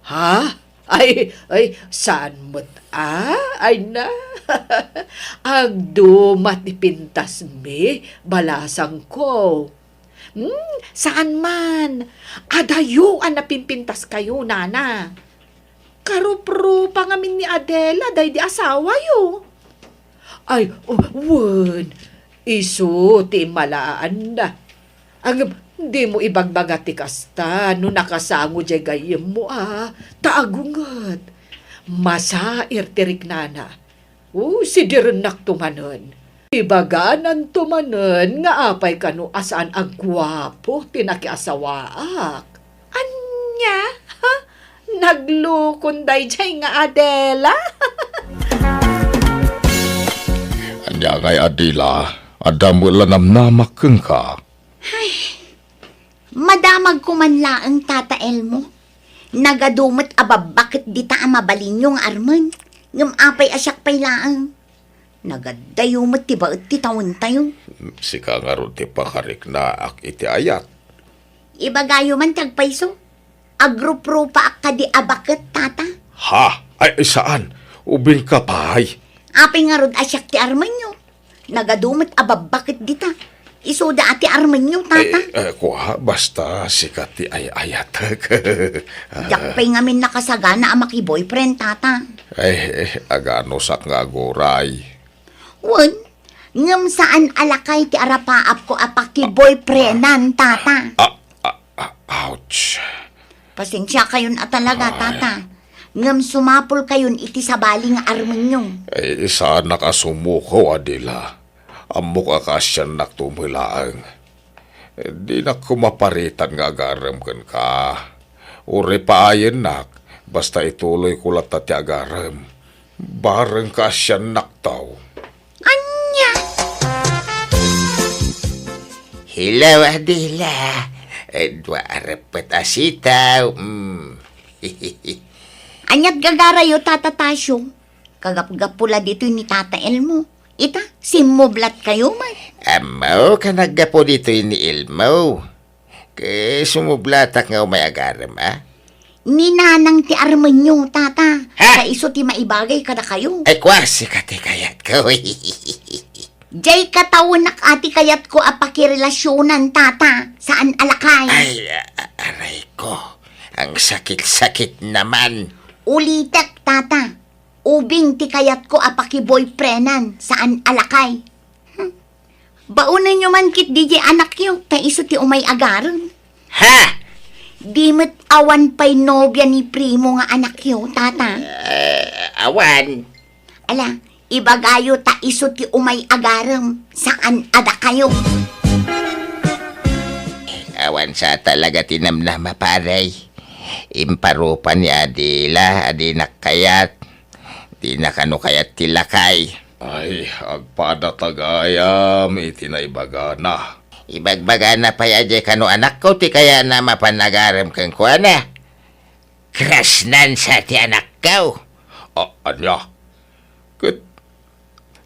Ha? Ay, ay, saan met a? Ay na. Agduma ti pintasmi, balasangko. Hmm, saan man. Adayo a napimpintas kayo, Nana. Karuprupa ngamin ni Adela, daydi asawayo. Ay, o, wen, isu ti immalaanna. Ngem, dimo ibagbaga ti kasta no nakasango diay gayyemmo a, ta agunget. Masair ti riknana. O, sidirennakto manen. Ibagananto manen nga apay kano a saan a guapo ti nakiasawaak. Ania? Ha? Naglukon daydiay nga Adela? Ania ngay, Adela? Adda met la namnamak kenka? Ay, madamagko man laeng, Tata Elmo. Nagadu met a babbaket dita a mabalinyo nga armen. Ngem apay a siak pay laeng? Nagadayo met ti baet ti tawentayo. Sika ngarud ti pakariknaak iti ayat. Ibagayo man ti agpayso. Agruprupaak kadi a baket, Tata. Ha? Ay, saan. Ubingka pay. Apay ngarud a siak ti armenyo? Nagadu met a babbaket dita. Isuda a ti armenyo, Tata. Ay, eh, kua, basta sika ti ay-ayatek. Diak pay ngamin nakasagana a makiboyfriend, Tata. Ay, eh, aganusak nga aguray. Wen, ngem saan a lakay ti arapaapko a pakiboyfriendan, Tata. Ah, ah, ah, ouch. Pasensiakayon a talaga, Ay. Tata. Ngem sumapulkayon iti sabali nga armenyo. Ay, saanak a sumuko, Adela. Ammok a kaasiannakto met laeng. Dinak koma paritan nga agarem kenka. Uray paayennak, basta ituloyko latta ti agarem. Bareng kaasiannakto. Ania? Hello, Adela. Dua a reppet a sitaw. Mm. Aniat gagarayo, Tata Tasio? Kagapgapu la ditoy ni Tata Elmo. Ita, simmublatkayo met. Ammo, ka naggapu ditoy ni Elmo. Ket sumublatak nga umay agarem, a? Ni nanang ti armenyo, Tata. Ha? Ta isu ti maibagay kadakayo. Ay, kua, sika ti kayatko. Diay katawenak a ti kayatko a pakirelasionan, Tata. Saan a lakay? Ay, a-, a-, aray ko. Ang sakit-sakit naman. Ulitek, Tata. Ubing ti kayatko a pakiboyfriendan, saan a lakay. Hmm. Baonenyo man ketdi diay anakyo, ta isu ti umay agarem. Ha? Di met awan pay nobia ni Primo nga anakyo, Tata. Eh, awan. Ala, ibagayo ta isu ti umay agarem, saan a dakayo. Awan sa talaga ti namnama, pare. Imparupa ni Adela a dinak kayat. Dina kano kayat ti lakay. Ay, agpadata gayam iti naibagana. Ibagbagana pay a diay kano anakko ti kayatna a mapan agarem kenkuana. Krasnan sa ti anakko. A-, ania? Ket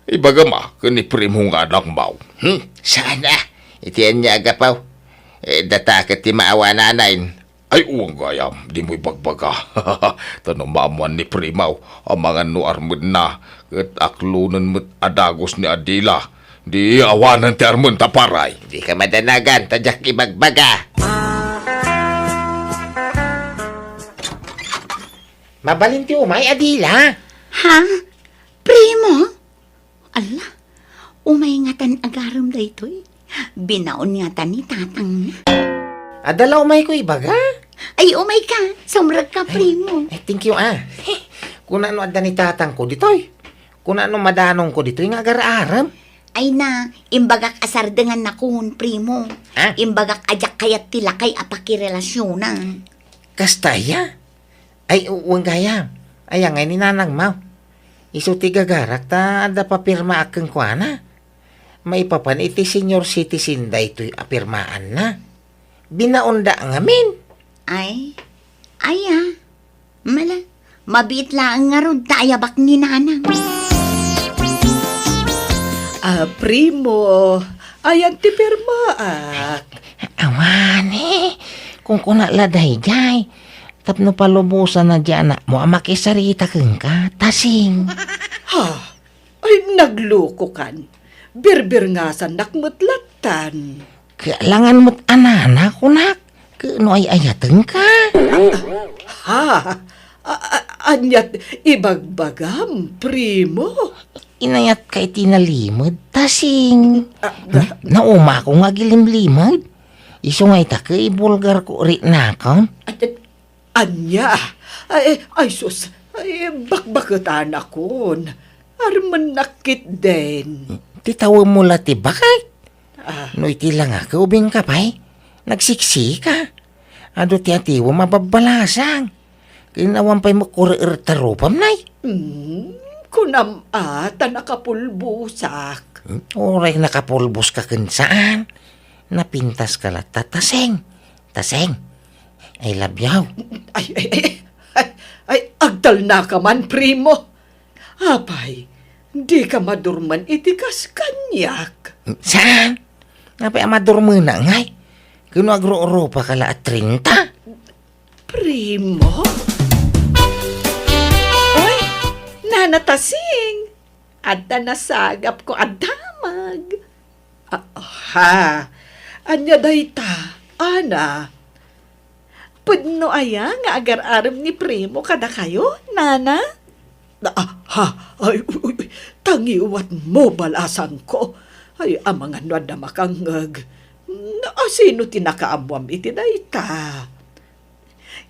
ibagam a ken ni Primo nga anakmo. Hmm? Saan a? Iti ania a gapu? Eh, data ket ti maawananayn. Ay, wen gayam, dimo ibagbaga. Ta no maammoan ni Primo, amangan no armenna, ket aklonen met a dagus ni Adela, di awanen ti armenta, pare. Dika madanagan, ta diak ibagbaga. Mabalin ti umay, Adela. Ha? Primo? Ala, umay ngatan agarem daytoy. Binaon ngatan ni tatangna. Adda la umayko ibaga? Ay, umayka. Sumrekka, Primo. Ay, thank you, a. Kuna no adda ni tatangko ditoy. Kuna no madanongko ditoy nga agar-arem. Ay na, imbagak a sardengannakon, Primo. A? Imbagak a diak kayat ti lakay a pakirelasionan. Kasta aya? Ay, u-, wen gayam. Aya ngay ni nanangmo? Isu ti gagarak ta adda papirmaak kenkuana. Maipapan iti senior citizen daytoy a pirmaanna. Binaonda ngamin. Ay, aya. Mala, mabiit laeng ngarud ta ayabak ni Nanang. Ah, Primo, ayan ti pirmaak. Awane, kunkuna la daydiay. Tapno palubosanna di anakmo a makisarita kenka, Tasing. Ha? Ay, naglukokan. Birbirngasannak met lattan. Kailangan met a nana, kunak. Ket no ay-ayatenka. Ha? A-, a-, aniat ibagbagam, Primo? Inayatka iti nalimed, Tasing. Ah, Na-, naumako nga agilimlimed. Isu nga ita ket ibulgarko riknakon. At, at, ania? Ay, ay, sus. Ay, bakbaketanakon. Armennak ketdin. Ti tawemmo la ti baket. Ah. No iti langak, ubingka pay. Nagsiksika. Adu ti atiwem a babbalasang. Ken awan pay makurier ta rupam, nay. Hmm, kunam a, ta nakapulbosak. Hmm? Uray nakapulboska ken saan. Napintaska latta, Taseng. Taseng, I love you. Ay, ay, ay, ay, ay, agtalnaka man, Primo. Apay, dika madurman iti kas kaniak? Saan? Apay a madurmena ngay? Ken no agrurupaka la a treinta? Primo? Oy, Nana Tasing! Adda nasagapko a damag. Ah, ha? Ania dayta, Ana? Pudno aya nga agar-arem ni Primo kadakayo, Nana? Ah, ha? Ay, uy, uy, uy, tangiwatmo, balasangko. Ay, amangan no adda makangngeg. Asino ti nakaammoam iti dayta?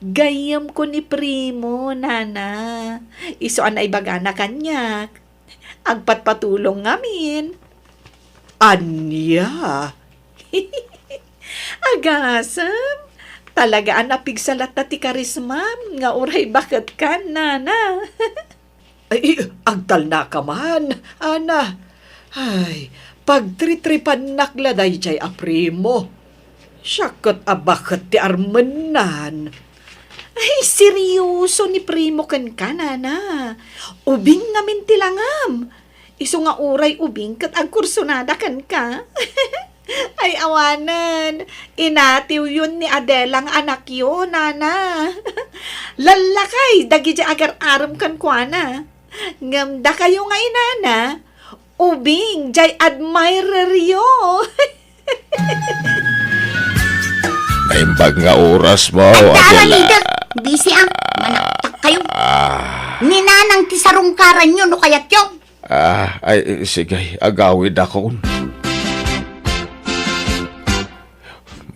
Gayyemko ni Primo, Nana. Isu a naibagana kaniak. Agpatpatulong ngamin. Ania? Agasem, talaga a napigsa latta ti karismam nga uray baketkan, Nana. Ay, agtalnaka man, Ana. Ay, pagtritripannak la daydiay a Primo. Siak ket a baket ti armennan. Ay, serioso ni Primo kenka, Nana. Ubing ngamin ti langam. Isu nga uray ubing ket agkursunada kenka. Ay, awanen. Inatiwyon ni Adela nga anakyo, Nana. Lallakay dagiti agar-arem kenkuana. Ngem dakayo nga inana, ubing, jay admireryo. Naimbag nga oras mo, Adela. Busy, ah. Manaktak kayo. Ah. Ni Nanang ti sarungkaranyo no kayatyo. Ah, ay, sige, agawidakon.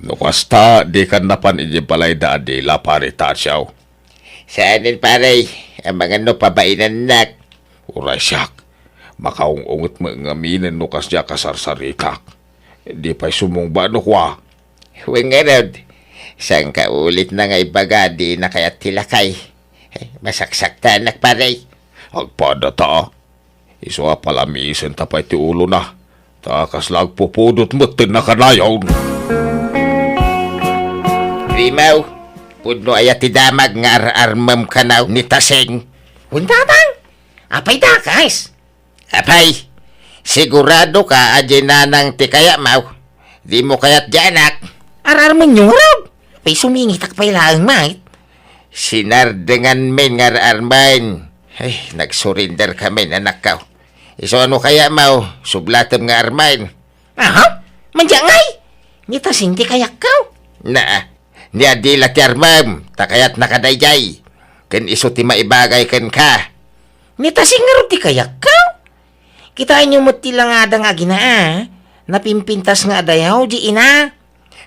No kasta, dikan napan idiay balayda, Adela, pare Tasyaw. Saanen, pare, amangan no pabainannak. Uray siak, makaung-unget met ngaminen no kasdiak a sarsaritak. Di pay sumungba no kua. Wen ngarud, saan ka ulit na nga ibaga, dina kayat ti lakay. Eh, masaksaktanak, pare. Agpada ta, ah. Isu a palamisen ta pay ti ulona. Ta kasla agpupudot met ti nakanayon. Rimaw, pudno aya ti damag nga ar-armem kanaw ni Tasing? Wen, Tatang, apay dakas? Apay, sigurado ka a di Nanang ti kayatmo? Dimo kayat di anak? Ar-armenyo ngarud. Apay, sumingitak pay laeng, met. Sinardenganmin nga ar-armen. Ay, nag-surrender kamin, anakko. Isu a no kayatmo, sublatem nga armen. Aha? Madiay ngay? Ni Tasing ti kayatko. Naa, ni Adela ti armem, ta kayatna kadaydiay. Ken isu ti maibagay kenka. Ni Tasing ngarud ti kayatko? Kitaenyo met ti langada nga aginaa. Napimpintas nga adayo, di ina.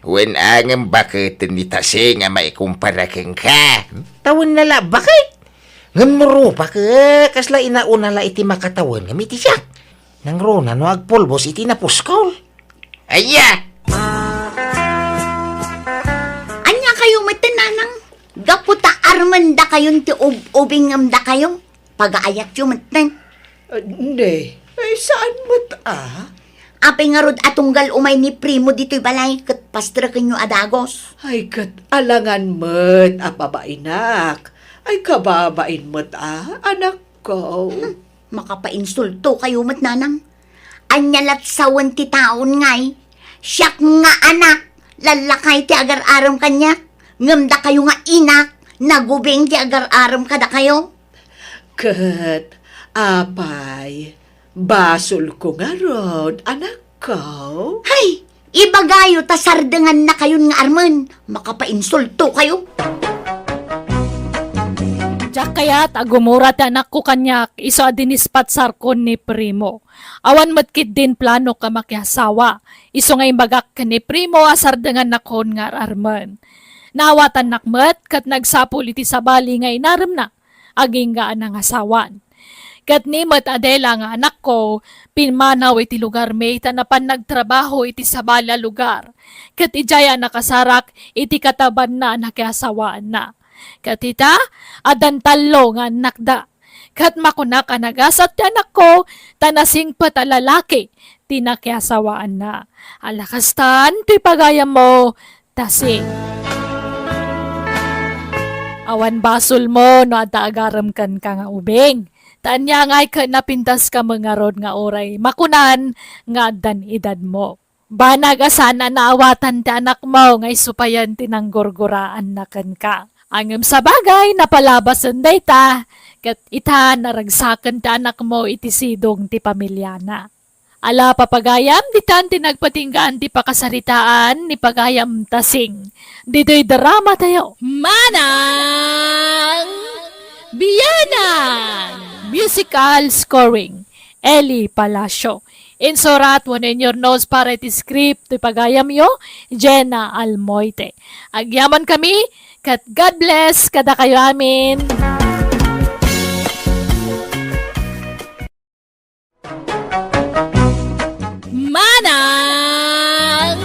Wen, ngem baketen ni Tasing a maikumpara kenka? Tawenna la, baket. Ngem no rupak, eh, kasla inauna la iti makatawen ngem iti siak. Nangruna no agpulbos iti napuskol. Aya! Ania kayo met, Nanang? Gapu ta armen dakayon ti ub-ubing ngem dakayo. Pagaayatyo metten. Ne, ay, saan met a? Apay ngarud a tunggal umay ni Primo ditoy balay ket pasterekenyo a dagus? Ay, ket alangan met a pabainak. Ay, kababain met a, anakko. Hmm, makapainsulto kayo met, nanang. Ania lat sawen ti taon ngay? Siak nga anak, lallakay ti agar-arem kaniak, ngem dakayo nga inak, nagubing ti agar-arem kadakayo. Ket, apay, basolko ngarud, anakko? Hay! Ibagayo ta sardengannakayon nga armen, makapainsulto kayo. Diak kayat a gumura ti anakko kaniak, isu a dinispatsarkon ni Primo. Awan met ketdin planok a makiasawa. Isu nga imbagak ken ni Primo a sardengannakon nga ar-armen. Naawatannak met ket nagsapul iti sabali nga inaremna, agingga a nangasawan. Ket ni met Adela nga anakko, pimmanaw iti lugarmi ta napan nagtrabaho iti sabali a lugar. Ket idiay a nakasarak iti katabanna a nakiasawaanna. Ket ita, addan tallo nga annakda. Ket makunak a nagasat ti anakko, ta nasingpet a lalaki ti nakiasawaanna. Alakastan ti pagayammo, Tasing. Awan basolmo no adda agarem kenka nga ubing. Ta ania ngay ket napintaska met ngarud nga uray makunan nga addan edadmo. Banag a saan a naawatan ti anakmo nga isupayen ti nanggurguraanna kenka. Ngem sabagay, napalabasen dayta, ket ita, naragsaken ti anakmo iti sidong ti pamiliana. Ala, papagayam, ditan ti nagpatinggaan ti pakasaritaan ni Pagayam Tasing. Ditoy drama tayo. Manang Biyanang! Musical scoring, Eli Palacio. Insurat wenno inyurnos para iti script ti pagayamyo, Jenna Almoite. Agyaman kami, ket God bless kadakayo amin. Manang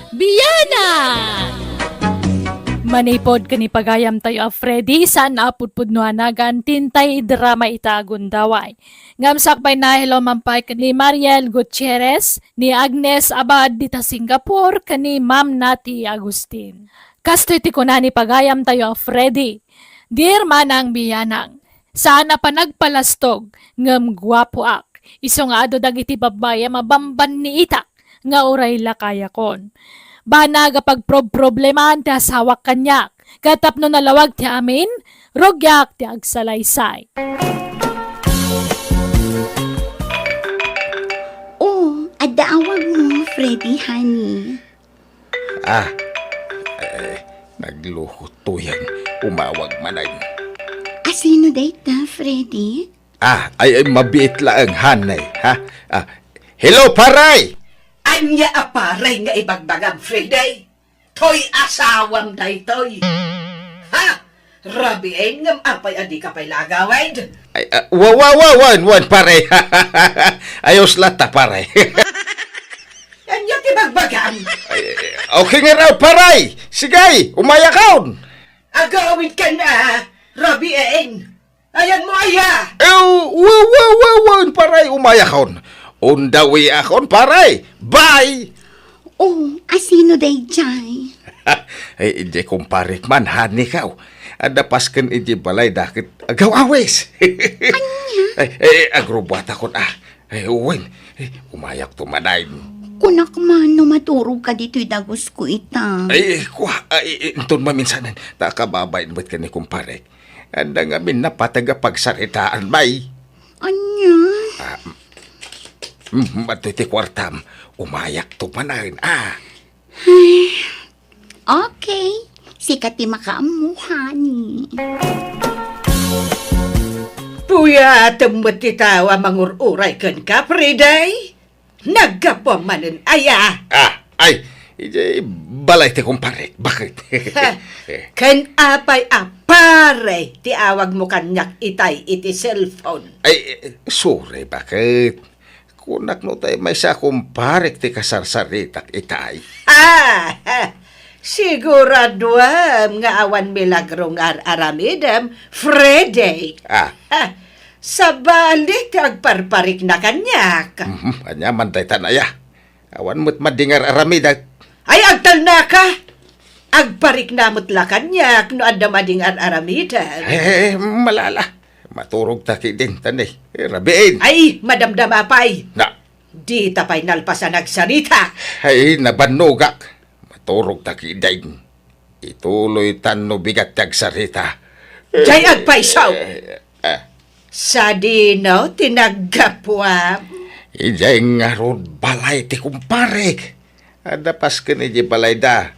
Biyanang! Manipod ken ni pagayamtayo a Freddy, saan a pudpudno a nagan ti intay drama ita a gundaway. Ngem sakbay na, hello man pay ken ni Mariel Gutierrez, ni Agnes Abad dita Singapore, ken ni Ma'am Nati Agustin. Kastoy ti kuna ni pagayamtayo a Freddy, Dear Manang Biyanang, saan a panagpalastog, ngem guapoak. Isu nga adu dagiti babbai a mabambanniitak nga uray lakayakon. Banag a pagprobproblemaan ti asawak kaniak, ket tapno nalawag ti amin, rugiak ti agsalaysay. Oh, adda awagmo, Freddy, honey. Ah, eh, nagluko toyen. Umawag manen. Asino dayta, Freddy? Ah, ay, ay, mabiit laeng, honey, ha? Ah, hello, paray! Ania a paray nga ibagbagam, Freddy? Toy asawam daytoy. Ha? Rabiin ngem apay a dika pay la agawid? Ay, ah, wa, wa, wa, wen, wen, pare. Ayos latta, pare. Ania ti bagbagam? Ay, okay nga raw, pare. Sige, umayakon. Agawid ka na, rabiin. Ayanmo aya? Eh, wa, wa, wa, wen, pare, umayakon. Undawi akon, pare. Bye. Oh, asino dayjay? Ay, idiay kumparek man, honey, kaw. Adda pasken idiay balay, dakit agaw-awis. Ania? Ay, eh, agrubuatakon, ah. Ay, wen, eh, umayakto manen. Kunak man no maturog ka ditoy dagus ko ita. Ay, eh, kua, ay, eh, inton maminsanen, ta kababain met ken ni kumparek. Adda ngamin napateg a pagsaritaan, bay. Ania? Ah, mm, mm, adtoy ti kuartam. Umayakto manen, ah. Ay, okay. Sika ti makaammo, honey. Puyatem met ti tao a mangur-uray kenka, Friday. Naggapuam manen aya? Ah, ay, idiay balay ti kumparek. Bakit? Ha, ken apay a pare ti awagmo kaniak itay iti cellphone? Ay, eh, sorry, bakit? Kunak no tay maysa a kumparek ti kasarsaritak itay. Ah, ha, siguraduam nga awan milagro nga ar-aramidem, Freddy. Ah. Ha, Sabali ti agparparikna kaniak. Mhm, ania man dayta, Nay, a? Awan met madi nga ar-aramidek. Ay, agtalnaka! Agparikna met la kaniak no adda madi nga ar-aramidek. Eh, malala. Maturog ta ketdin, ta ni, eh, rabiin. Ay, madamdama pay. Na. Dita pay nalpasan agsarita. Ay, nabannogak. Maturog ta ketdin. Ituloytan no bigat ti agsarita. Jay agpayso! Eh, eh. Sadino ti naggapuam? Idiay ngarud balay ti kumparek. Adda pasken idiay balayda.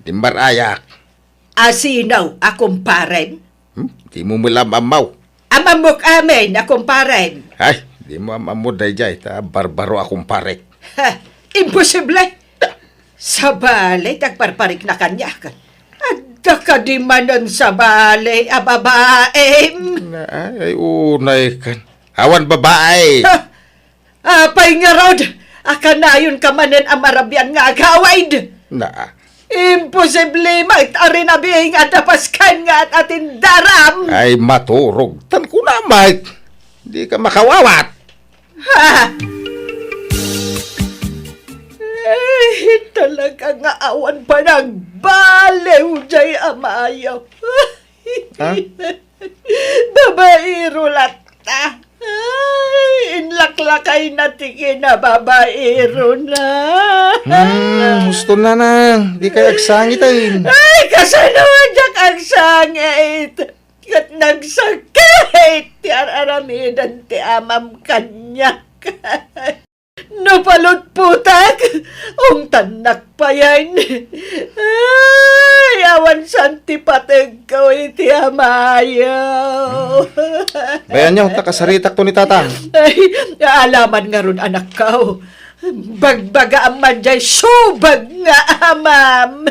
Dimmar-ayak. Asino a kumparem? Hmm? Dimo met la am-ammo. Am-ammok amin a kumparem. Ay, dimo am-ammo dayjay, ta barbaro a kumparek. Ha, imposible! Sabali ti agparparikna kaniak. Adda kadi manen sabali a babaem? Na, ay, unay kan. Awan babae. Ha? Apay ngarud a kanayonka manen a marabian nga agawid? Na. Imposible met a rinabiing a dapas kan nga at-atindaram. Ay, maturog. Tan kuna met. Dika makawawat. Ha? Ay, talaga nga awan panagbaliw jay amayo. Ha? Babaero latta. Ay, inlaklakayna ti kinababaerona. Hmm, husto, nanang. Dikay agsangiten. Ay, kasano a diak agsangit? Ket nagsakit ti ar-aramiden ti amam kaniak. No palutpotak, ungtannak payen. Ay, awan saan ti pategko iti amayo. Bayanyo, ta kasaritakto ni Tatang. Ay, alaman ngarud, anakko. Bagbagaam man jay subag nga amam.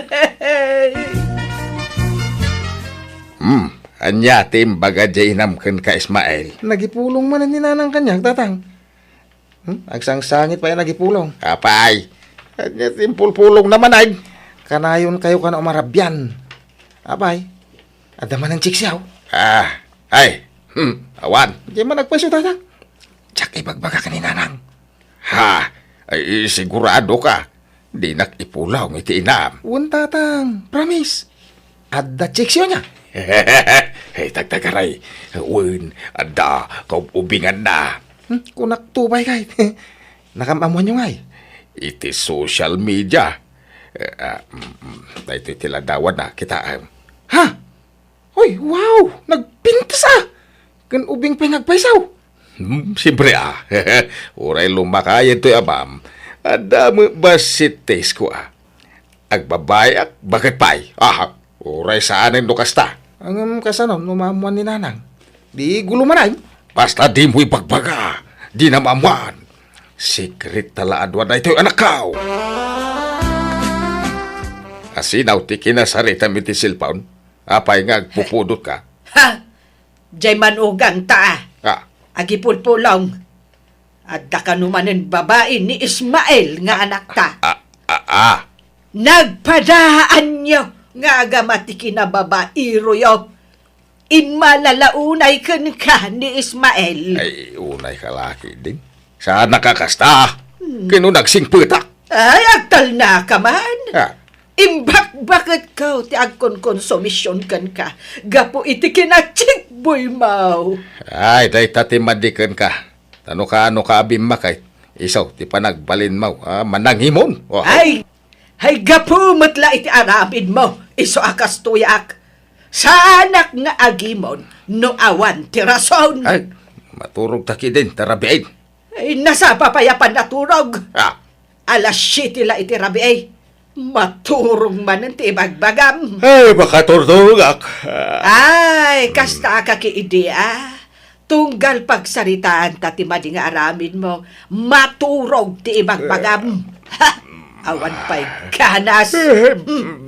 Hmm, ania ti imbaga jay inam kenka, Ismael? Nagipulong manen ni Nanang kaniak, Tatang. Hmm? Agsangsangit pay a nagipulong. Apay, ania ti impulpulongna manen? Kanayonkayo kano a marabian. Apay, adda manen check siak? Ah, ay, hmm, awan. Diay man agpayso, Tatang. Diak ibagbagak ni Nanang. Ha? Ay, siguradoka? Dinak ipulong iti inam. Wen, Tatang. Promise. Adda check siak nia. Hey, tagtagaray. Wen, adda kaub-ubinganna. Hmm, kunakto pay kay. Nakam-ammoanyo ngay? Iti social media. Eh, ah, mm, mm, daytoy ti ladawanna, kitaem. Ha? Hoy, wow! Nagpintas a! Ken ubing pay nga agpayso. Hmm, siempre a. Uray lumakayen toy amam, adda met bassit taste ko a. Agbabaeak, baket pay. Aha, uray saanen no kasta. Ngem kasano no maammoan ni Nanang? Di gulo manen. Basta dimo ibagbaga, dinam ammoan. Secret ta la adua daytoy, anakko. Asino ti kinasaritam iti cellphone? Apay nga agpupudotka? Ha? Jay manugangta a. Ah. Agipulpulong. Adda kano manen babai ni Ismael nga anakta. Ah, ah, ah. Nagpadaanyo nga agama ti kinababairoyo. Immalala unay kenka ni Ismael. Ay, unay ka laki din. Saan nakakasta? Hmm. Ken no nagsingpetak? Ay, agtalnaka man. Ah. Imbakbaketko ti agkonkonsumision kenka gapu iti kinachikboymo. Ay, dayta ti madi kenka. Ta no kaano ka a bimmakay, isu ti panagbalinmo a manangimon. Oh. Ay, ay, gapu met la iti aramidmo, isu a kastoyak. Saanak nga agimon no awan ti rason. Ay, maturog ta ketdin, ta rabiin. Ay, nasapa pay a pannaturog. Ah. Alas siete la iti rabii. Maturog manen ti ibagbagam. Ay, makaturturogak. Ay, kasta ka ki idi a. Tunggal pagsaritaanta ti madi nga aramidmo, maturog ti ibagbagam. Ha! Awan pay ganas. Eh,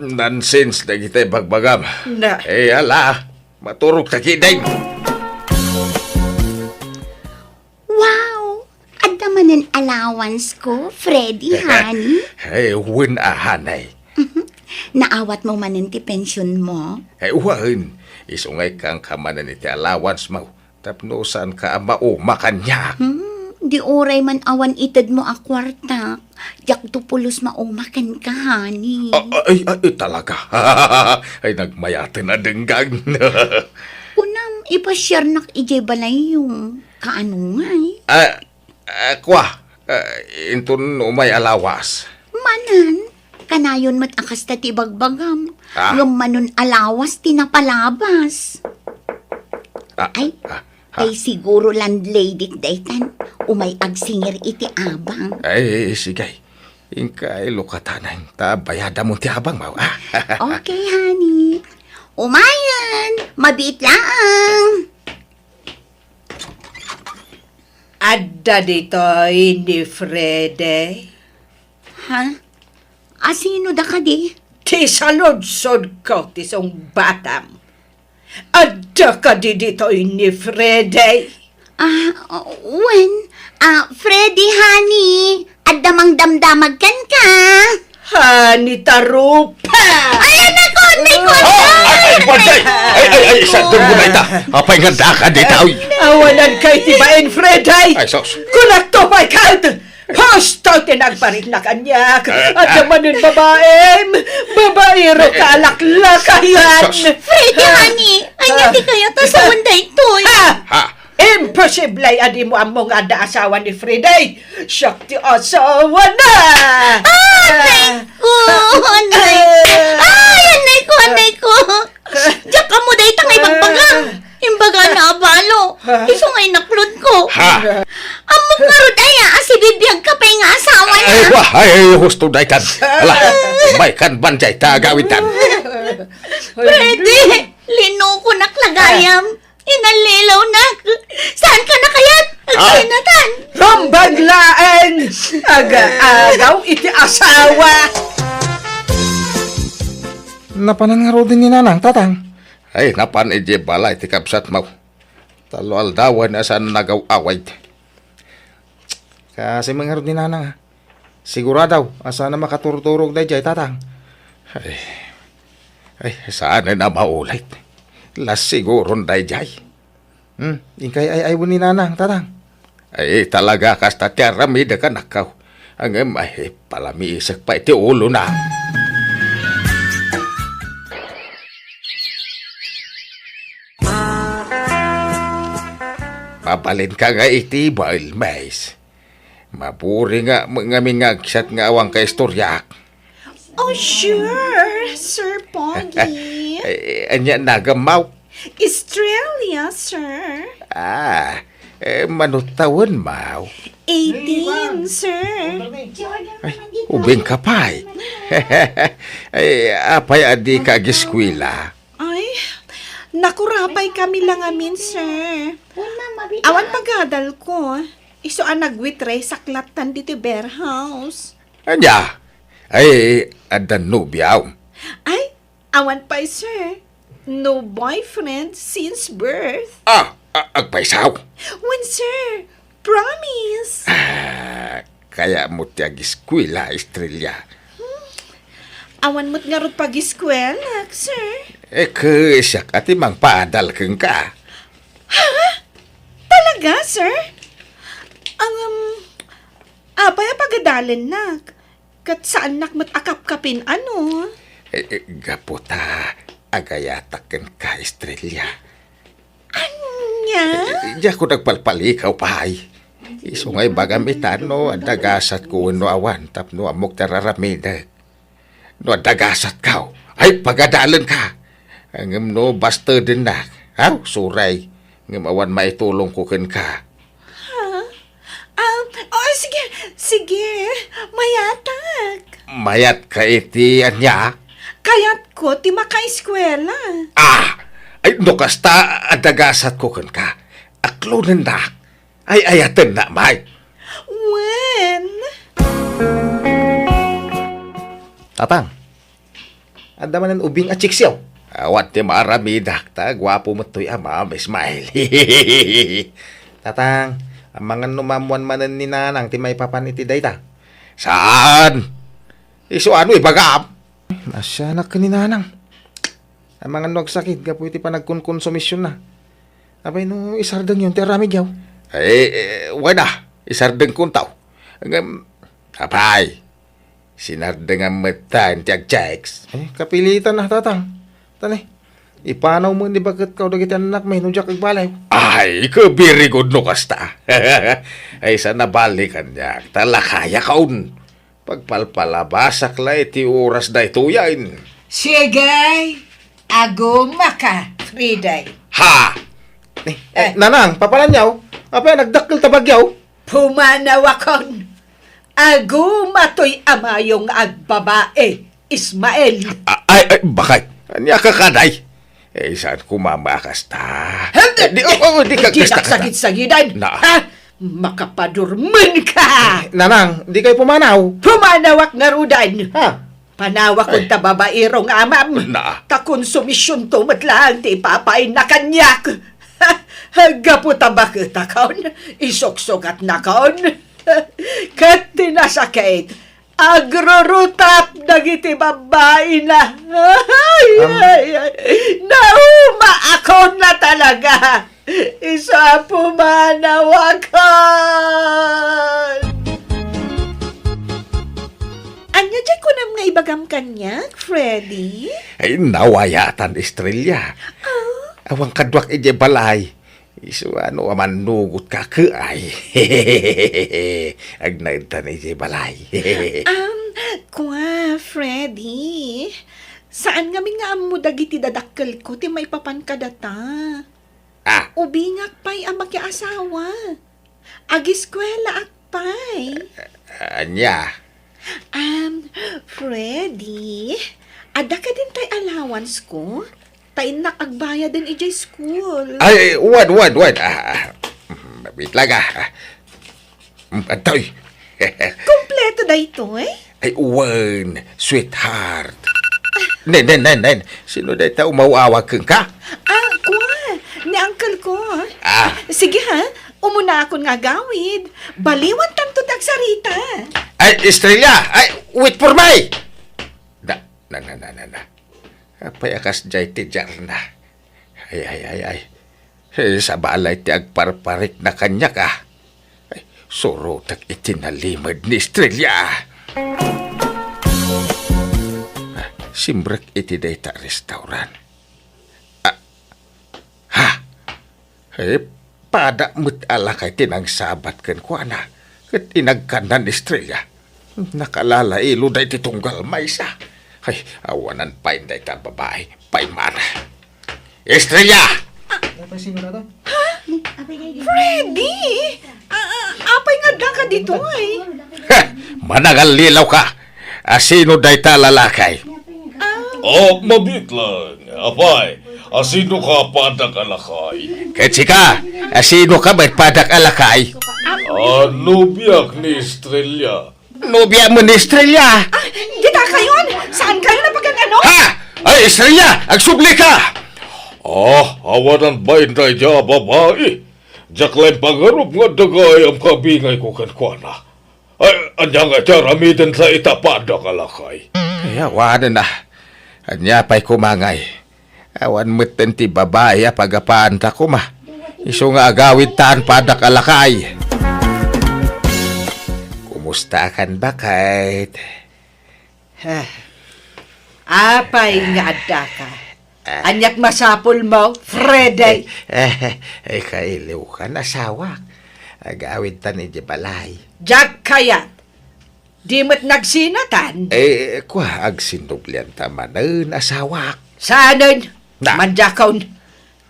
nonsense dagiti ibagbagam. Na. Eh, ala, maturog ta ketdin. Wow! Adda manen allowance ko, Freddy, honey? Ay, wen a, honey. Mhm. Naawatmo manen ti pensionmo? Ay, wen. Isu nga ikkanka manen iti allowance mo. Tapno saanka a mauma kaniak. Hmm, di uray man awan itedmo a kuartak. Diakto pulos mauma kenka, honey. Ah, ay, ay, ay, talaga. Ay, nagmayaten a denggan. Kunam, ipasiarnak idiay balayyo. Kaano ngay? Ah, ah, kua, ah, inton umay a lawas. Manen, kanayon met a kasta ti ibagbagam. Ah. Ngem manen a lawas ti napalabas. Ah, ay, ah, ah. Ay, siguro landlady daytan. Umay agsingir iti abang. Ay, sige. Inka ilukatanan, ta bayadamon ti abang, maw. Ah. Okay, honey. Umayen, mabiit laeng. Adda ditoy ni Freddy. Ha? Asino da kadi? Ti saludsodko ti sungbatam. Adda kadi ditoy ni Freddy? Ah, wen. Ah, Freddy, honey. Adda mangdamdamag kenka. Honey, tarupa! Ay, anak ko, anak ko, anak ko! Ah, ay, ay, ay, ay, ay, ay, ay, sa turbo na ita. Apay nga daka dita, uy. Awanan kay ti bain, Freddy. Ay, sus. Kunakto pay kad. Husto ti nagbarit na kaniak. Eh, adda ah. Manen babaem. Babaero ka alaklakayan. Sus. Freddy, honey, anya ti kayat a sawen daytoy? Ha? Ha? Imposible a dimo ammo nga adda asawa ni Freddy. Siak ti asawana. Ah, anay ko, anay ko. Ay, anay ko, anay ko. Diak ammo dayta nga ibagbagam. Imbagana a balo. Isu nga inaklod ko. Ha? Ammok ngarud aya a sibibiag ka pay nga asawana. Ay, wa, ay, ay, husto daytan. Ala, maykan ban dayta agawidtan. Freddy, linukonak la gayam. Inallilawnak. Saanka a kayat? Ah. Agkainatan. Rumbag laeng. Aga-agaw iti asawa. Napanan ngaruden ni Nanang, Tatang? Ay, napan idiay balay ti kabsatmo. Tallo aldawen a saan nagaw-awid. Kasi man ngarud ni Nanang, ah. Sigurado a saan a makaturturog daydiay, Tatang. Ay, ay, saanen a maulit. Las siguron daydiay. Hmm, inkay ay-aywen ni Nanang, Tatang. Ay, talaga, kasta ti aramidek, anakko. Ngem, ay, palamiisek pay ti ulona. Mabalinka nga iti bael, Mays. Maburing nga, ngamin nga agsat nga awan kaistoriak. Oh, sure, Sir Pogi. Eh, ania nagammo? Estrella, sir. Ah, eh, mano tawenmo? Eighteen, sir. Ay, ubingka pay. Ay, apay a dika agiskwela? Ay, nakurapay kami la ngamin, sir. Awan pagadalko. Isu a nagwitre saklattan ditoy beer house. Ania? Ay, adda nobiom? Ay, awan pay, sir. No boyfriend since birth. Ah, a-, agpayso? Wen, sir. Promise. Ah, kayatmo ti agiskwela, Estrella. Hmm. Awan met ngarud pagiskwelak, sir. Eh, ket siak a ti mangpaadal kenka. Ha? Talaga, sir? Ang, um, apay a pagadalennak? Ket saannak met a kapkapin, ano? Eh, eh, gapu ta agayatak kenka, Estrella. Ania? Eh, eh, diak nagpalpalikaw pay. Isu nga ibagam ita no adda gasatko wenno awan tapno ammok ti ar-aramidek. No adda gasatko, ay, pagadalenka. Ngem no bastedennak, aw, sorry. Ngem awan maitulongko kenka. Ha? Ah, oh, sige, sige. Mayatak. Mayatka iti ania? Kayatko ti makaeskwela. Ah! Ay, no kasta, adda gasatko kenka. Aklonennak. Ay-ayatennak, may. Wen? Tatang, adda manen ubing a chicks yo? Awan ti maaramidak, ta guapo met toy amam, Ismael. Tatang, amangan no maammoan manen ni Nanang ti maipapan iti dayta? Saan? Isu ano ibagam? Naasianak ken ni Nanang. Amangan no agsakit gapu iti panagkonkonsumisyonna. Apay no isardengyon ti aramidyo? Eh, eh, wen a, isardengkonto. Ngem, apay, sinardengan met ta ti agtext. Eh, kapilitan a, tatang. Tani, ipanaw met ni baketko dagiti annakmi no diak agbaliw. Ay, very good no kasta. Ay, sa nabali kaniak, ta lakayakon. Pagpalpalabasak la iti oras daytoyen. Sige, agumaka, Friday. Ha? Eh, eh, Eh. Nanang, papananyaw? Apay, nagdakkel ta bagyaw? Pumanawakon. Aguma toy amayo nga agbabai, Ismael. A-, ay, ay, bakit? Ania ka kaday? Eh, saan ko mamakasta? Hindi, Eh, di, oh, oh, di ka Hindi kasta-kasta. nagsagid-sagidan, Na. ha? Makapadurmen ka! Eh, Nanang, di kayo pumanaw? Pumanawak ngarudan! Ha? Panawakon Ay. ta babaero nga amam. Na. Ta konsumisyonto met laeng ti ipapainna kaniak. Gapu ta baketakon, isuksugatnakon. Ket ti nasakit, agrurutap dagiti babbaina. Ay, Am- ay, ay. Naumaakon na talaga. Isu a pumanawakon. Ania diay kunam nga ibagam kaniak, Freddy? Ay, nawayatan, Estrella. Ah? Awan kaduak idiay balay. Isu a no a mannugot ka, ket ay. Agnaed ta idiay balay. Um, kua, Freddy. Saan ngamin nga ammo dagiti dadakkelko ti maipapan kadata. Ah. Ubingak pay a makiasawa. Agiskuelaak pay. Ania? Um, Freddy, adda kadin tay allowance ko? Ta innak agbayaden idiay school. Ay, wen, wen, wen. Ah, ah. Mm, wait lang, ah. Ah. Mm, adtoy. Kompleto daytoy? Ay, wen, sweetheart. Nen, nen, nen, nen. Sino dayta umaw-awag kenka? Ah, kua, ni uncle ko. Ah. Sige ha, umuna akon nga agawid. Baliwan tanto ti agsarita. Ay, Estrella! Ay, wait for me! Na, na, na, na, na, na. Apay a kasdiay ti diarna? Ay, ay, ay, ay. Eh, sabali ti agparparikna kaniak, ah. Ay, surotek iti nalimed ni Estrella. Ah, simrek iti dayta a restaurant. Ah, ha? Eh, pada met a lakay ti nangsabat kenkuana, ket inagkanna ni Estrella. Nakalalailo daydi tunggal maysa. Ay, awanan pay dayta a babai. Paymara. Estrella! Apay, sino na to? Freddy! Ah, ah, apay nga adda ka ditoy? Ha! Manangallilaw ka! Asino dayta a lalaki? Ah. Oh, mabiit lang. Apay, asino ka padak a lakay? Ket sika, asino ka met padak a lakay? Ah, nobiak ni Estrella. Nobia mo ni Estrella? Ah, dita kayon? Saan kayo napagan-ano? Ha? Ay, Estrella, agsubli ka! Ah, awanan ba inday dia babai? Diak laeng pangarup nga adda gayam kabingay ko kenkuana. Ay, ania nga ti aramiden ta ita padak a lakay? Ay, awanen na. Ania pay kumangay? Awan metten ti babai a pagapaanta koma. Isu nga agawid tan padak a lakay. Kumusta kan baket? Ah, apay nga adda ka? Ah. Aniat masapul mo, Freddy? Eh, eh, kailiw kan asawak. Agawid tan iti balay. Diak kayat. Di met nagsinatan. Eh, kua, agsinublian ta manen, asawak. Saanen? Na. Manjakon.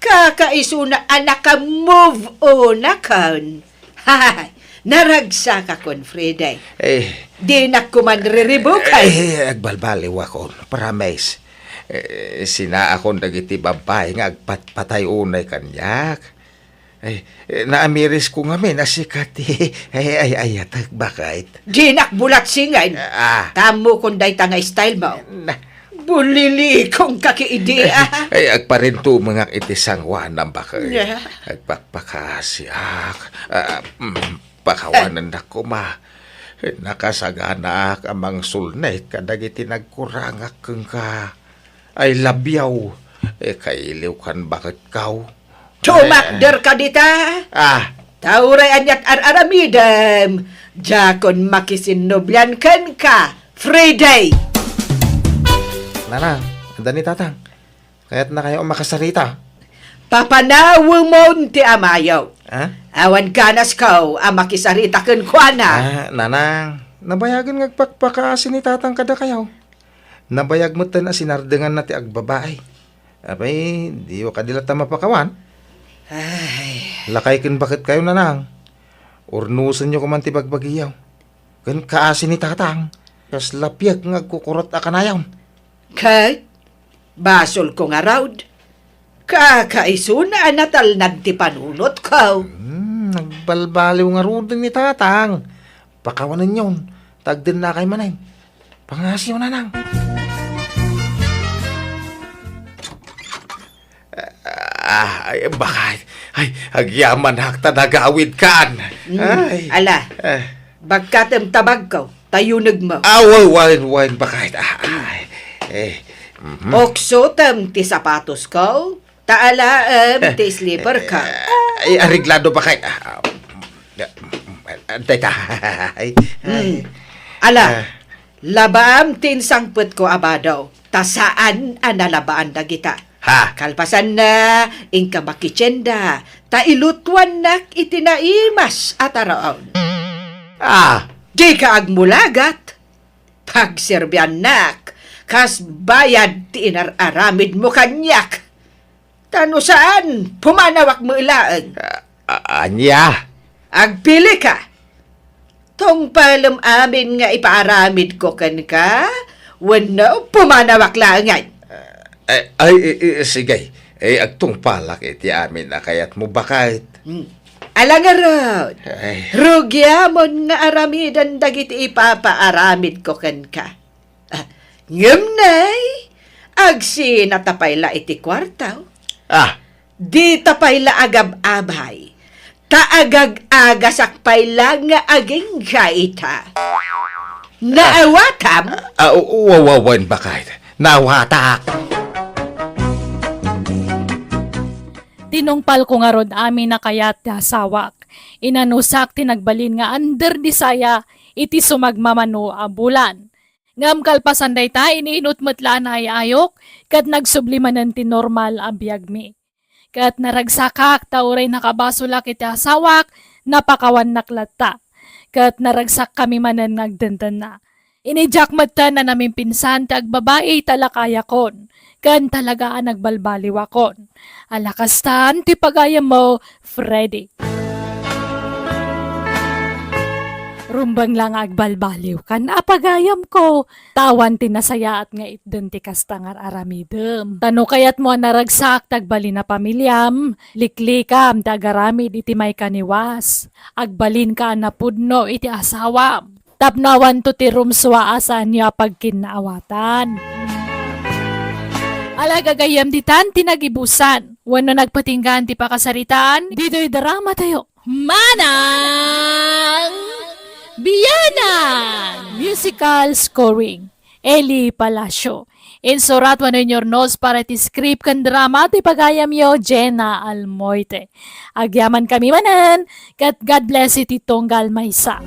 Kakaisuna a naka-move on akon. Hay, naragsakakon, Freddy. Eh. Dinak koma riribukay. Eh, agbalbaliwakon, promise. Eh, sinaakon dagiti babbai nga agpatpatay unay kaniak. Ay, eh, naamirisko ngamin a sika ti, ay, ay, ayatek, baket. Dinak bulat singin. Ah. Tammokon dayta nga style mo. Na. Bulilikong ka ki idi, ah. Ay, agparintumengak iti sangoanam, baket. Yeah. Agpakpakasiak. Ah, mm, pakawanennak koma. Nakasaganaak a mangsulnit kadagiti nagkurangak kenka. I love you. Eh, kailiw kan baketko. Tumakder ka dita? Ah. Ta uray aniat ar-aramidem, diakon makisinnublian kenka, Freddy! Nanang, adda ni Tatang. Kayatna kayo a makasarita. Papanawemon ti amayo. Ah? Awan ganasko a makisarita kenkuana. Ah, Nanang, nabayagen nga agpakpakaasi ni Tatang kadakayo. Nabayag metten a sinardenganna ti agbabai. Apay, diyo kadi latta mapakawan? Ay. Lakay ken baket kayo, Nanang. Urnosenyo koman ti bagbagiyo. Ken kaasi ni Tatang, kasla piek nga agkukurot a kanayon. Ket, basolko ngarud, kakaisuna a natalnag ti panunotko. Hmm, nagbalbaliw ngaruden ni Tatang. Pakawanenyon, ta agdennakay manen. Pangasiyo, Nanang. Ah, ay, bakit? Ay, agyamanak ta nagawidkan. Mm, ay. Ala, ah. Bagkatem ta bagko, ta yunegmo. Ah, wa-, wen, wen, bakit? Ah, ay, eh, mhm. Oksotem ti sapatosko, ta alaem ti slipperko. Eh, eh, areglado, bakit? Ah, ah, antay ta. Ay, ay. Mm. Ala, ah. Labaam ti insangpetko a bado, ta saan a nalabaan dagita. Ha? Kalpasanna, inka makitienda, ta ilutuannak iti naimas a taraon. Ah! Dika agmulagat, pagserbiannak, kas bayad ti inar-aramidmo kaniak. Ta no saan, pumanawak met laeng. A-, a-, ania? Agpilika. Tungpalem amin nga ipaaramidko kenka, wenno pumanawak laengen. Eh, ay, i-, i-, sige. Eh, agtungpalak iti amin a kayatmo, baket. Hmm. Ala ngarud, ay. Rugiamon nga aramiden dagiti ipapaaramidko kenka. Ah, ngem nay, agsinata pay la iti kuarto. Ah. Dita pay la agab-abay, ta agag-agasak pay la nga agingga ita. Naawatam? Ah, wa-, wa-, wen, baket. Naawatak. Tinungpalko ngarud amin a kayat ti asawak. Inanusak ti nagbalin nga under disaya iti sumagmamano a bulan. Ngem kalpasan dayta, ininut met la a naay-ayok, ket nagsubli manen ti normal a biagmi. Ket naragsakak ta uray nakabasolak iti asawak, napakawannak latta. Ket naragsakkami manen nga agdendenna. Inidiak metten a namimpinsan ti agbabai ta lakayakon, ken talaga a nagbalbaliwakon. Ala kastan ti pagayammo, Freddy. Rumbeng la nga agbalbaliwkan a pagayamko, ta awan ti nasayaat nga itden ti kasta nga ar-aramidem. Ta no kayatmo a naragsak ti agbalin a pamiliam, liklikam ti agaramid iti maikaniwas. Agbalinka a napudno iti asawam. Tapno awanto ti rumsua a saanyo a pagkinnaawatan. Ala, gagayyem ditan ti nagibusan wenno nagpatinggaan ti pakasaritaan ditoy dramatayo. Manang Bianang! Musical scoring, Eli Palacio. Insurat wenno inyurnos para iti script ken drama ti pagayamyo, Jenna Almoite. Agyamankami manen, ket God bless iti tunggal maysa.